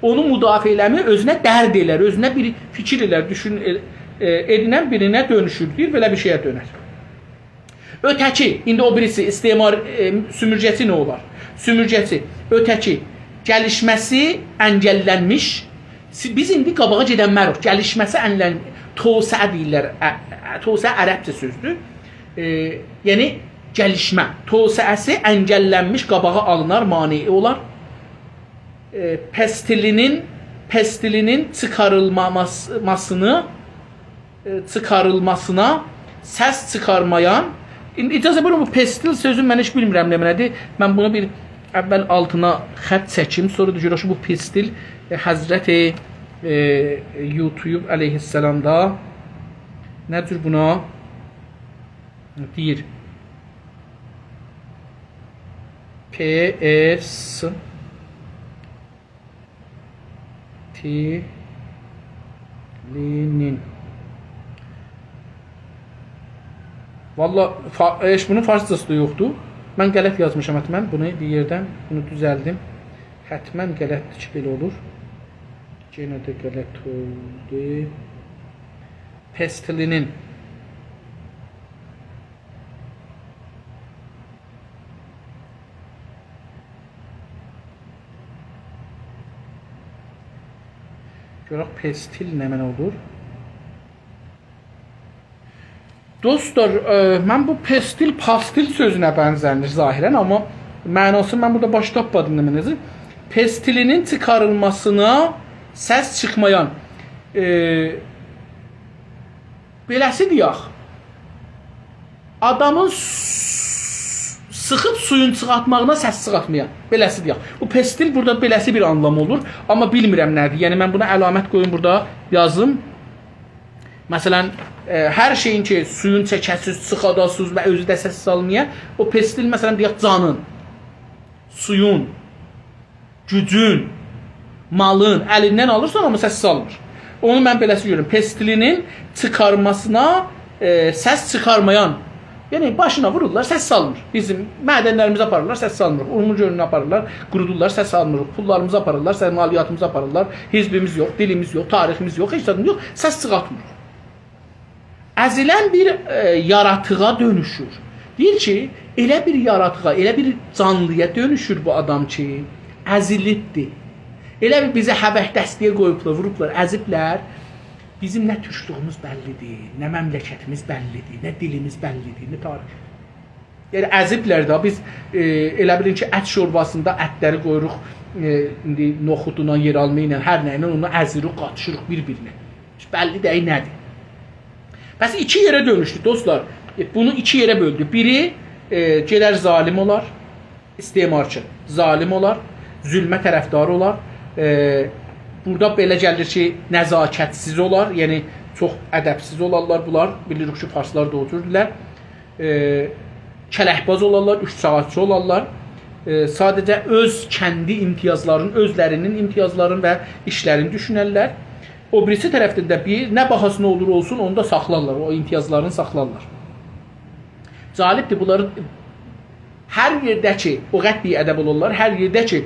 اونو مدافعه ائله‌مک اؤزونه درد ائلر، اؤزونه بیر فیکیر ائلر، دوشون، ائ، ائ، ائدینن بیرینه دؤنوشور، دئییر، بئله بیر شئیه دؤنر. اؤته‌کی، ایندی او بیریسی استعمار، ائ، سومورگه‌چی نه اولار؟ سومورگه‌چی، اؤته‌کی، گلیشمه‌سی انگللنمیش. سی-، بیز ایندی قاباغا گئدنمه‌روخ. گلیشمه‌سی انگللن-، توسعه دئییرلر. ا-، ا-، توسعه عربجه سؤزدور. ائ، یعنی، گلیشمه. توسعه‌سی انگللنمیش، قاباغی آلینار، مانعی اولار. ائ، پستیلینین، پستیلینین چیخاریلماماس-، ماسینی ائ، چیخاریلماسینا سس چیخارمایان، ایندی اجازه بویورون، بو پستیل سؤزون من هئچ بیلمیرم نه معنادیر. من بونو بیر اول آلتینا خط چکیم، سونرا دا گؤرک کی، بو پستیل، ائ، حضرت، ائ، یوتوب علیه‌السلامدا نه جور بونا دئییر. پ س تی لینین. والله، فا-، هئچ بونون فارسجاسی دا یوخدور. من غلط یازمیشام حتماً. بونو بیر یئردن، بونو دوزلدیم. حتماً غلطدیر کی، بئله اولور. یئنه ده غلط اولدو. پستیلینین. گؤرک پستیل نمنه اولور. دوستلار، ائ، من بو پستیل، پاستیل سؤزونه بنزه‌میر ظاهراً، آمما معناسینی من بورادا باش تاپمادیم نمنه‌دیر. پستیلینین چیخاریلماسینا سس چیخمایان، ائ، بئله‌سی دئیک، آدامین س-، سیخیب سویون چیخارتماغینا سس چیخارتمایان. بئله‌سی دئیک. بو پستیل بورادا بئله‌سی بیر آنلام اولور. آمما بیلمیرم نه‌دیر. یعنی، من بونا علامت قویوم بورادا یازیم. مثلاً، ائ، هر شئیین کی، سویون چکه‌سیز، چیخاداسیز و اؤزو ده سس سالمایا، او پستیل، مثلاً، دئیک، جانین، سویون، گوجون، مالین الیندن آلیرسان، آمما سس سالمیر. اونو من بئله‌سی گؤرورم. پستیلینین چیخارماسینا، ائ، سس چیخارمایان. یعنی باشینا وورورلار، سس سالمیر. بیزیم معدنلریمیزی آپاریرلار، سس سالمیریق. اورمو گؤلونو آپاریرلار، قورودورلار، سس سالمیریق. پوللاریمیزی آپاریرلار، سرمالیاتیمیزی آپاریرلار. حزبیمیز یوخ، دیلیمیز یوخ، تاریخیمیز یوخ، هئچ زادیمیز یوخ. سس چیخارتمیریق. ازیلن بیر، ائ، یاراتیغا دؤنوشور. دئییر کی، ائله بیر یاراتیغا، ائله بیر جانلییا دؤنوشور بو آدام کی، ازیلیبدیر. ائله بیر بیزی هوک دسته‌یه قویوبلار، ووروبلار، ازیبلر. بیزیم نه تورکلویوموز بللی‌دیر، نه مملکتیمیز بللی‌دیر، نه دیلیمیز بللی‌دیر، نه تاریخ. یعنی ازیبلر ده، بیز، ائ، ائله بیلین کی، ات شورباسیندا اتلری قویوروق، ائ، ایندی نوخودونا، یئرآلما ایله، هر نه ایله اونو ازیریک، قاتیشیریق بیر-بیرینه. بللی دئییل نه‌دیر. پس ایکی یئره دؤنوشدو، دوستلار. ائ، بونو ایکی یئره بؤلدو. بیری، ائ، گئدر ظالم اولار، استعمارچی، ظالم اولار، ظلمه طرفدار اولار. ائ، بورادا بئله گلیر کی، نزاکت‌سیز اولار، یعنی چوخ ادب‌سیز اولارلار بونلار. بیلیریک کی، فارسلار دا او جوردولر. ائ، کلک‌باز اولارلار، اوچ‌ساعاتچی اولارلار. ائ، ساده‌جه اؤز کندی امتیازلارین، اؤزلرینین امتیازلارین و ایشلرینی دوشونرلر. او بیریسی طرفدن ده بیر، نه باهاسینا اولور اولسون، اونو دا ساخلارلار، او امتیازلارینی ساخلارلار. جالبدیر، بونلاری هر یئرده کی، او قدر بی‌ادب اولارلار، هر یئرده کی،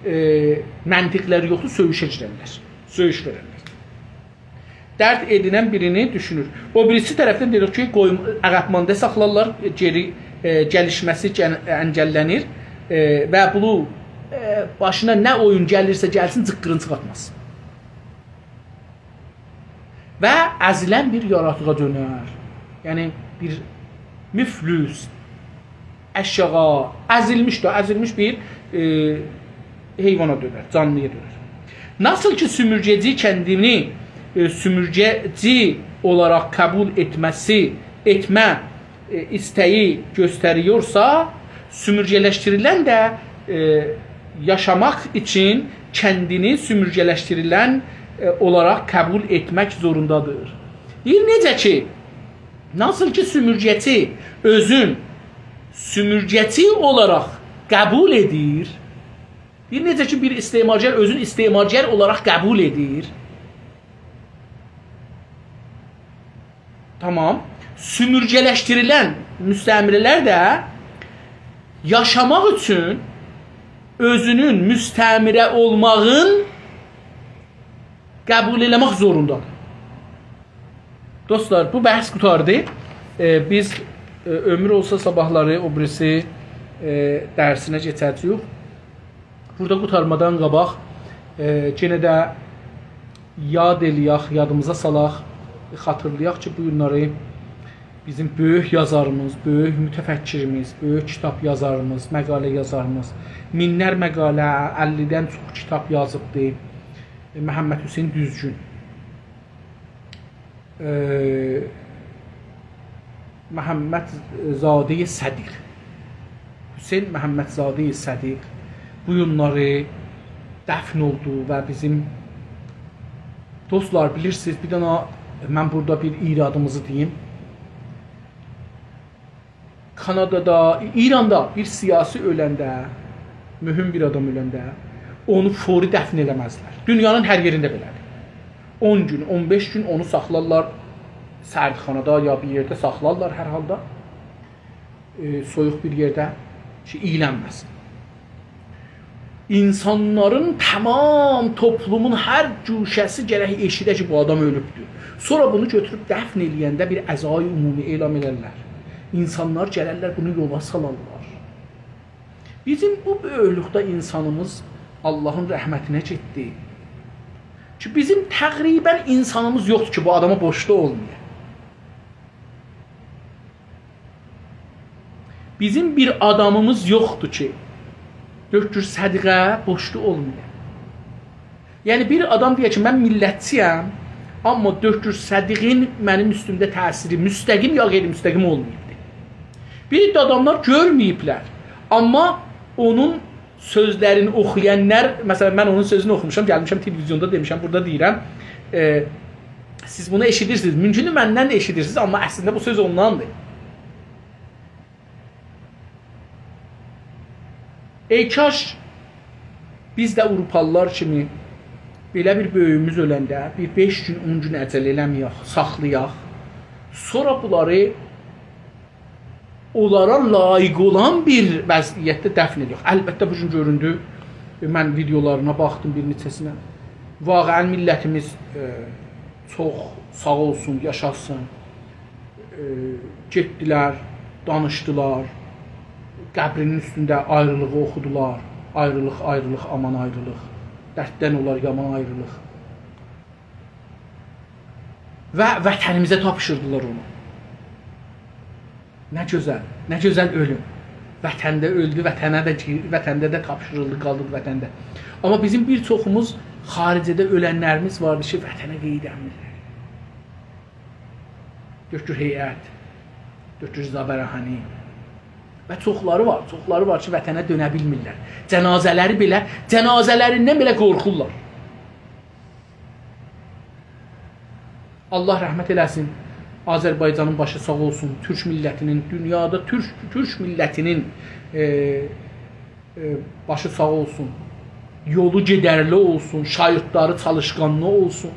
ائ، منطقلری یوخدور، سؤیوشه گیررلر، سؤیوش وئررلر. درد ائدینن بیرینی دوشونور. او بیریسی طرفدن دئدیک کی، قویوم-، عقب‌مانده ساخلارلار، گئری، ائ، گلیشمه‌سی گن-، انگلله‌نیر، ائ، و بونو، ائ، باشینا نه اویون گلیرسه گلسین، جیققیرین چیخارتماز. و ازیلن بیر یاراتیغا دؤنر. یعنی، بیر مفلس، آشاغی، ازیلمیش ده، ازیلمیش بیر، ائ، حیوانا دؤنر، جانلییا دؤنر. ناسیل کی، سومورگه‌چی کندینی، ائ، سومورگه‌چی اولاراق قبول ائتمه‌سی، ائتمه، ائ، ایسته‌یی گؤستریورسا، سومورگه‌لشدیریلن ده، ائ، یاشاماق اوچون کندینی سومورگه‌لشدیریلن، ائ، اولاراق قبول ائتمک زوروندادیر. دئییر، نئجه کی، ناسیل کی، سومورگه‌چی اؤزون سومورگه‌چی اولاراق قبول ائدیر. دئییر، نئجه کی، بیر استعمارگر اؤزون استعمارگر اولاراق قبول ائدیر. تامام. سومورگه‌لشدیریلن مستعمره‌لر ده یاشاماق اوچون اؤزونون مستعمره اولماغین قبول ائله‌مک زوروندادیر. دوستلار، بو بحث قوتاردی. ائ، بیز، ائ، عؤمور اولسا صاباحلاری او بیریسی، ائ، درسینه کئچه‌جه‌ییک. بورادا قوتارمادان قاباق، ائ، یئنه ده یاد ائله‌یک، یادیمیزا سالاق، خاطیرلایاق کی، بو گونلری بیزیم بؤیوک یازاریمیز، بؤیوک متفکریمیز، بؤیوک کیتاب یازاریمیز، مقاله یازاریمیز، مینلر مقاله، اللی‌دن چوخ کیتاب یازیبدی، ائ، محمدحسین دوزگون. ائ، محمدزاده صدیق. حسین محمدزاده صدیق بو گونلری دفن اولدو و بیزیم دوستلار، بیلیرسینیز، بیر دنه من بورادا بیر ایرادیمیزی دئییم. کانادادا، ایراندا بیر سیاسی اؤلنده، مهم بیر آدام اؤلنده، اونو فوری دفن ائله‌مزلر. دونیانین هر یئرینده بئله‌دیر. اون گون، اون بئش گون اونو ساخلارلار سردخانادا یا بیر یئرده ساخلارلار هر حالدا. ائ، سویوق بیر یئرده کی، اییلنمه‌سین. اینسانلارین تمام توپلومون هر گوشه‌سی گرک ائشیده کی، بو آدام اؤلوبدور. سونرا بونو گؤتوروب دفن ائله‌ینده بیر عزای عمومی اعلان ائلرلر. اینسانلار گلرلر، بونو یولا سالارلار. بیزیم بو بؤیوکلوکده اینسانیمیز آللاهین رحمتینه گئتدی. کی، بیزیم تقریباً اینسانیمیز یوخدور کی، بو آداما بورجلو اولمایا. بیزیم بیر آدامیمیز یوخدور کی، دکتر صدیقه بورجلو اولمایا. یعنی، بیر آدام دئیه کی، من میللتچی‌یم، آمما دکتر صدیقین منیم اوستومده تأثیری مستقیم یا غیرمستقیم اولماییبدیر. بیر عده آداملار گؤرمه‌ییبلر، آمما اونون سؤزلرینی اوخویانلار، مثلا، من اونون سؤزونو اوخوموشام، گلمیشم تلویزیوندا دئمیشم، بورادا دئییرم. ائ، سیز بونو ائشیدیرسینیز، مومکوندور مندن ده ائشیدیرسینیز، آمما اصلینده بو سؤز اونداندیر. ای کاش بیز ده آوروپالیلار کیمی بئله بیر بؤیویوموز اؤلنده بیر بئش گون، اون گون عجله ائله‌مه‌یک، ساخلایاق. سونرا بونلاری اونلارا لایق اولان بیر وضعیتده دفن ائدک. البته، بو گون گؤروندو، من ویدئولارینا باخدیم بیر نئچه‌سینه. واقعاً میللتیمیز، ائ، چوخ ساغ اولسون، یاشاسین. ائ، گئتدیلر، دانیشدیلار، قبرینین اوستونده آیریلیغی اوخودولار. آیریلیق، آیریلیق، آمان آیریلیق. درددن اولار یامان آیریلیق. و وطنیمیزه تاپشیردیلار اونو. نه گؤزل، نه گؤزل اؤلوم. وطنده اؤلدو، وطنه ده گیر-، وطنده ده تاپشیریلدی، قالدی وطنده. آمما بیزیم بیر چوخوموز خارجه‌ده اؤلنلریمیز واردی کی، وطنه قئییدنمیرلر. دکتر هیئت، دکتر رضا براهنی و چوخلاری وار، چوخلاری وار کی، وطنه دؤنه بیلمیرلر. جنازه‌لری بئله، جنازه‌لریندن بئله قورخورلار. الله رحمت ائله‌سین. آذربایجانین باشی ساغ اولسون. تورک میللتینین، دونیادا تورک، تورک میللتینین، ائ، ائ، باشی ساغ اولسون. یولو گئدرلی اولسون، شاگیردلری چالیشقانلی اولسون.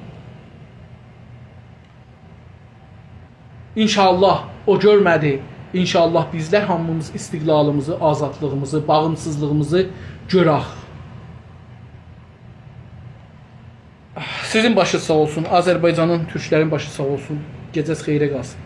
ان‌شاءالله او گؤرمه‌دی. ان‌شاءالله بیزلر هامیمیز استقلالیمیزی، آزادلیغیمیزی، باغیمسیزلیغیمیزی گؤرک. سیزین باشینیز ساغ اولسون، آذربایجانین، تورکلرین باشی ساغ اولسون. گئجه‌ز خئیره قالسین.